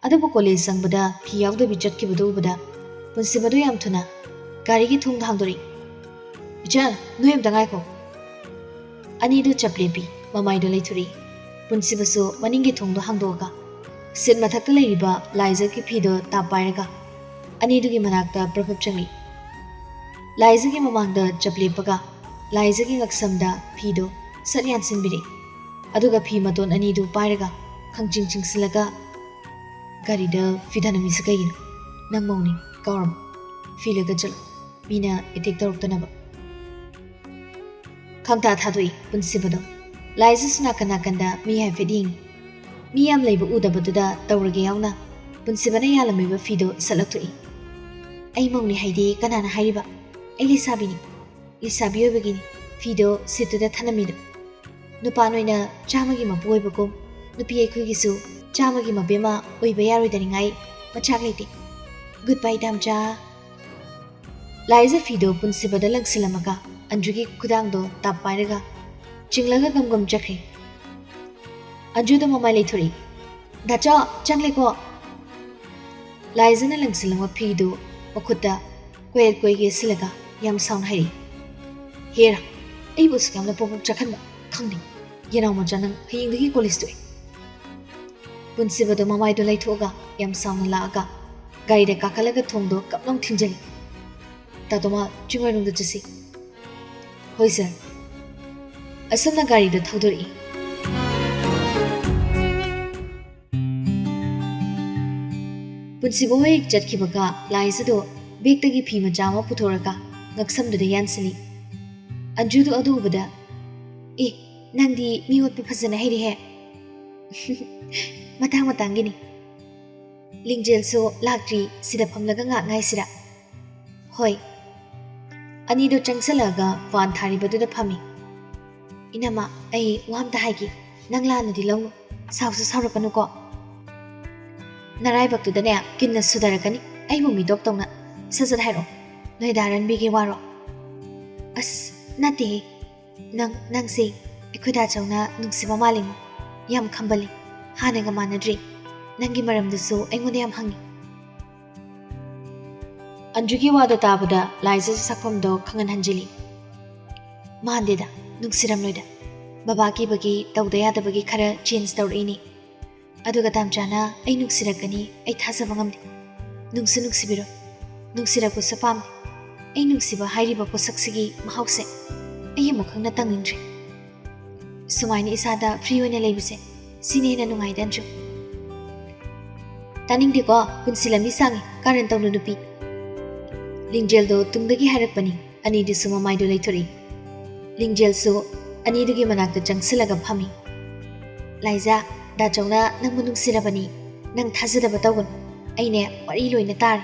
ꯑꯗꯨꯕꯨ ꯀꯣꯂꯦꯖ ꯆꯪꯕꯗ ꯐꯤ ꯌꯥꯎꯗꯕꯤ ꯆꯠꯈꯤꯕꯗꯨ ꯎꯕꯗ ꯄꯨꯟꯁꯤꯕꯗꯨ ꯌꯥꯝ ꯊꯨꯅ ꯒꯥꯔꯤꯒꯤ ꯊꯣꯡꯗꯣ ꯍꯥꯡꯗꯣꯔꯛꯏ꯫ "ꯏꯆꯟ, ꯅꯣꯏ ꯑꯝꯇ ꯉꯥꯏꯈꯣ꯫" ꯑꯅꯤꯗꯨ ꯆꯞ ꯂꯦꯞꯄꯤ, ꯃꯃꯥꯏꯗꯣ ꯂꯩꯊꯣꯔꯛꯏ꯫ ꯄꯨꯟꯁꯤꯕꯁꯨ ꯃꯅꯤꯡꯒꯤ ꯊꯣꯡꯗꯣ ꯍꯥꯡꯗꯣꯛꯑꯒ ꯁꯤꯠ ꯃꯊꯛꯇ ꯂꯩꯔꯤꯕ ꯂꯥꯏꯖꯒꯤ ꯐꯤꯗꯣ ꯇꯥꯞ ꯄꯥꯏꯔꯒ ꯑꯅꯤꯗꯨꯒꯤ ꯃꯅꯥꯛꯇ ꯄ꯭ꯔꯞ ꯄ꯭ꯔꯞ ꯆꯪꯂꯛꯏ꯫ ꯂꯥꯏꯖꯒꯤ ꯃꯃꯥꯡꯗ ꯆꯞ ꯂꯦꯞꯄꯒ ꯂꯥꯏꯖꯒꯤ ꯉꯛꯁꯝꯗ ꯐꯤꯗꯣ ꯁꯠ ꯌꯥꯟꯁꯤꯟꯕꯤꯔꯛꯏ꯫ ꯑꯗꯨꯒ ꯐꯤ ꯃꯇꯣꯟ ꯑꯅꯤꯗꯨ ꯄꯥꯏꯔꯒ ꯈꯪꯆꯤꯡ ꯆꯤꯡꯁꯤꯜꯂꯒ, "ꯒꯥꯔꯤꯗ ꯐꯤ ꯊꯅꯝꯃꯤꯁꯤ ꯀꯩꯒꯤꯅꯣ? ꯅꯪ ꯃꯧꯅꯤ, ꯀꯥꯎꯔꯕꯣ? ꯐꯤ ꯂꯩꯒ ꯆꯠꯂꯣ, ꯃꯤꯅ ꯑꯦꯇꯦꯛ ꯇꯧꯔꯛꯇꯅꯕ꯫" ꯈꯪꯊꯥ ꯊꯥꯗꯣꯛꯏ ꯄꯨꯟꯁꯤꯕꯗꯣ꯫ ꯂꯥꯏꯖꯁꯨ ꯅꯥꯀꯟ ꯅꯥꯀꯟꯗ ꯃꯤ ꯍꯥꯏꯐꯦꯠ ꯌꯦꯡꯉꯤ꯫ ꯃꯤ ꯌꯥꯝ ꯂꯩꯕ ꯎꯗꯕꯗꯨꯗ ꯇꯧꯔꯒꯦ ꯌꯥꯎꯅ ꯄꯨꯟꯁꯤꯕꯅ ꯌꯥꯜꯂꯝꯃꯤꯕ ꯐꯤꯗꯣ ꯁꯠ ꯂꯧꯊꯣꯛꯏ꯫ "ꯑꯩ ꯃꯧꯅꯤ ꯍꯥꯏꯗꯤ ꯀꯅꯥꯅ ꯍꯥꯏꯔꯤꯕ? ꯑꯩ ꯂꯩꯁꯥꯕꯤꯅꯤ꯫ ꯂꯩꯁꯥꯕꯤ ꯑꯣꯏꯕꯒꯤꯅꯤ ꯐꯤꯗꯣ ꯁꯤꯠꯇꯨꯗ ꯊꯅꯝꯃꯤꯗꯣ꯫ ꯅꯨꯄꯥ ꯅꯣꯏꯅ ꯆꯥꯝꯃꯒꯤ ꯃꯄꯨ ꯑꯣꯏꯕꯒꯨꯝ ꯅꯨꯄꯤ ꯑꯩꯈꯣꯏꯒꯤꯁꯨ ꯆꯥꯝꯃꯒꯤ ꯃꯕꯦꯝꯃ ꯑꯣꯏꯕ ꯌꯥꯔꯣꯏꯗꯅꯤꯡꯉꯥꯏ ꯃꯆꯥꯛ ꯂꯩꯇꯦ꯫ ꯒꯨꯗ ꯕꯥꯏ, ꯗꯥꯝꯆꯥ꯫" ꯂꯥꯏꯖ ꯐꯤꯗꯣ ꯄꯨꯟꯁꯤꯕꯗ ꯂꯪꯁꯤꯜꯂꯝꯃꯒ ꯑꯟꯖꯨꯒꯤ ꯈꯨꯗꯥꯡꯗꯣ ꯇꯥꯞ ꯄꯥꯏꯔꯒ ꯆꯤꯡꯂꯒ ꯒꯝ ꯒꯝ ꯆꯠꯈ꯭ꯔꯦ꯫ ꯑꯟꯖꯨꯗꯣ ꯃꯃꯥꯏ ꯂꯩꯊꯣꯔꯛꯏ꯫ "ꯗꯥꯆꯥ, ꯆꯪꯂꯦꯀꯣ꯫" ꯂꯥꯏꯖꯅ ꯂꯪꯁꯤꯜꯂꯝꯕ ꯐꯤꯗꯨ ꯃꯈꯨꯠꯇ ꯀꯣꯏꯌꯦꯠ ꯀꯣꯏ ꯌꯦꯠꯁꯤꯜꯂꯒ ꯌꯥꯝ ꯁꯥꯎꯅ ꯍꯥꯏꯔꯛꯏ꯫ ꯍꯦꯔꯥ, ꯑꯩꯕꯨ ꯑꯁꯨꯛ ꯌꯥꯝꯅ ꯄꯣꯛ ꯄꯣꯛ ꯆꯥꯛꯍꯟꯕ? ꯈꯪꯗꯦ꯫ ꯌꯦꯅꯥꯎ ꯃꯆꯥ, ꯅꯪ ꯍꯌꯦꯡꯗꯒꯤ ꯀꯣꯂꯦꯖ ꯇꯣꯛꯑꯦ꯫ ꯄꯨꯟꯁꯤꯕꯗꯣ ꯃꯃꯥꯏꯗꯣ ꯂꯩꯊꯣꯛꯑꯒ ꯌꯥꯝ ꯁꯥꯎꯅ ꯂꯥꯛꯑꯒ ꯒꯥꯔꯤꯗ ꯀꯥꯈꯠꯂꯒ ꯊꯣꯡꯗꯣ ꯀꯞ ꯂꯥꯎ ꯊꯤꯡꯖꯤꯜꯂꯤ꯫ "ꯇꯥ ꯇꯣꯃꯥ, ꯆꯤꯡꯃꯩꯔꯣꯡꯗ ꯆꯠꯁꯤ꯫" "ꯍꯣꯏ ꯁꯥꯔ꯫" ꯑꯁꯨꯝꯅ ꯒꯥꯔꯤꯗꯣ ꯊꯧꯗꯣꯔꯛꯏ꯫ ꯄꯨꯟꯁꯤꯕ ꯍꯣꯏ ꯆꯠꯈꯤꯕꯒ ꯂꯥꯏꯖꯗꯣ ꯕꯦꯛꯇꯒꯤ ꯐꯤ ꯃꯆꯥ ꯑꯃ ꯄꯨꯊꯣꯔꯒ ꯉꯛꯁꯝꯗꯨꯗ ꯌꯥꯟꯁꯤꯜꯂꯤ꯫ ꯑꯟꯖꯨꯗꯣ ꯑꯗꯨ ꯎꯕꯗ, "ꯑꯦ, ꯅꯪꯗꯤ ꯃꯤ ꯑꯣꯠꯄ ꯐꯖꯅ ꯍꯩꯔꯦꯍꯦ꯫" "ꯃꯇꯥꯡ ꯃꯇꯥꯡꯒꯤꯅꯤ꯫" "ꯂꯤꯡꯖꯦꯜꯁꯨ ꯂꯥꯛꯇ꯭ꯔꯤ, ꯁꯤꯗ ꯐꯝꯂꯒ ꯉꯥꯛ ꯉꯥꯏꯁꯤꯔꯥ?" "ꯍꯣꯏ꯫" ꯑꯅꯤꯗꯣ ꯆꯪꯁꯜꯂꯛꯑꯒ ꯐꯥꯟ ꯊꯥꯔꯤꯕꯗꯨꯗ ꯐꯝꯃꯤ꯫ "ꯏꯅꯝꯃ, ꯑꯩ ꯋꯥ ꯑꯝꯇ ꯍꯥꯏꯒꯦ, ꯅꯪ ꯂꯥꯟꯅꯗꯤ ꯂꯧꯅꯨ, ꯁꯥꯎꯁꯨ ꯁꯥꯎꯔꯛꯀꯅꯨꯀꯣ꯫" "ꯅꯔꯥꯏꯕꯛꯇꯨꯗꯅꯦ ꯀꯤꯟꯅ ꯁꯨꯗꯔꯛꯀꯅꯤ, ꯑꯩꯕꯨ ꯃꯤꯇꯣꯞ ꯇꯧꯅ꯫ ꯁꯠ ꯁꯠ ꯍꯥꯏꯔꯛꯑꯣ, ꯅꯣꯏ ꯗꯥ ꯔꯟꯕꯤꯒꯤ ꯋꯥꯔꯣ?" "ꯑꯁ, ꯅꯠꯇꯦꯍꯦ꯫ ꯅꯪ, ꯅꯪꯁꯦ ꯑꯩꯈꯣꯏ ꯗꯥ ꯆꯧꯅ ꯅꯨꯡꯁꯤꯕ ꯃꯥꯜꯂꯤꯉꯣ꯫ ꯌꯥꯝ ꯈꯝꯕꯜꯂꯤ꯫ ꯍꯥꯟꯅꯒ ꯃꯥꯟꯅꯗ꯭ꯔꯦ꯫ ꯅꯪꯒꯤ ꯃꯔꯝꯗꯁꯨ ꯑꯩꯉꯣꯟꯗ ꯌꯥꯝ ꯍꯪꯉꯤ꯫" ꯑꯟꯖꯨꯒꯤ ꯋꯥꯗꯣ ꯇꯥꯕꯗ ꯂꯥꯏꯖꯥ ꯁꯛꯐꯝꯗꯣ ꯈꯪꯍꯟ ꯍꯟꯖꯤꯜꯂꯤ꯫ "ꯃꯥꯟꯗꯦꯗ, ꯅꯨꯡꯁꯤꯔꯝꯂꯣꯏꯗ꯫ ꯕꯕꯥ ꯀꯤꯕꯒꯤ ꯇꯧꯗ ꯌꯥꯗꯕꯒꯤ ꯈꯔ ꯆꯦꯟꯖ ꯇꯧꯔꯛꯏꯅꯤ꯫ ꯑꯗꯨꯒ ꯇꯥꯝꯆꯥꯅ ꯑꯩ ꯅꯨꯡꯁꯤꯔꯛꯀꯅꯤ ꯑꯩ ꯊꯥꯖꯕ ꯉꯝꯗꯦ꯫ ꯅꯨꯡꯁꯨ ꯅꯨꯡꯁꯤꯕꯤꯔꯣ꯫ ꯅꯨꯡꯁꯤꯔꯛꯄꯁꯨ ꯄꯥꯝꯗꯦ꯫ ꯑꯩ ꯅꯨꯡꯁꯤꯕ ꯍꯥꯏꯔꯤꯕ ꯄꯣꯠꯁꯛꯁꯤꯒꯤ ꯃꯍꯥꯎꯁꯦ ꯑꯩ ꯑꯃꯨꯛ ꯈꯪꯅ ꯇꯪꯅꯤꯡꯗ꯭ꯔꯦ꯫ ꯁꯨꯃꯥꯏꯅ ꯏꯁꯥꯗ ꯐ꯭ꯔꯤ ꯑꯣꯏꯅ ꯂꯩꯕꯁꯦ, ꯁꯤꯅ ꯍꯦꯟꯅ ꯅꯨꯡꯉꯥꯏꯗ, ꯑꯟꯖꯨ꯫" "ꯇꯥꯅꯤꯡꯗꯦꯀꯣ, ꯄꯨꯟꯁꯤ ꯂꯝꯕꯤ ꯁꯥꯡꯉꯤ, ꯀꯥꯔꯟ ꯇꯧꯅꯨ ꯅꯨꯄꯤ꯫" ꯂꯤꯡꯖꯦꯜꯗꯣ ꯇꯨꯡꯗꯒꯤ ꯍꯥꯏꯔꯛꯄꯅꯤ꯫ ꯑꯅꯤꯗꯨꯁꯨ ꯃꯃꯥꯏꯗꯨ ꯂꯩꯊꯣꯔꯛꯏ꯫ ꯂꯤꯡꯖꯦꯜꯁꯨ ꯑꯅꯤꯗꯨꯒꯤ ꯃꯅꯥꯛꯇ ꯆꯪꯁꯤꯜꯂꯒ ꯐꯝꯃꯤ꯫ "ꯂꯥꯏꯖꯥ, ꯗꯥꯆꯧꯅ ꯅꯪꯕꯨ ꯅꯨꯡꯁꯤꯔꯕꯅꯤ꯫ ꯅꯪ ꯊꯥꯖꯗꯕ ꯇꯧꯒꯅꯨ꯫ ꯑꯩꯅꯦ ꯋꯥꯔꯤ ꯂꯣꯏꯅ ꯇꯥꯔꯦ꯫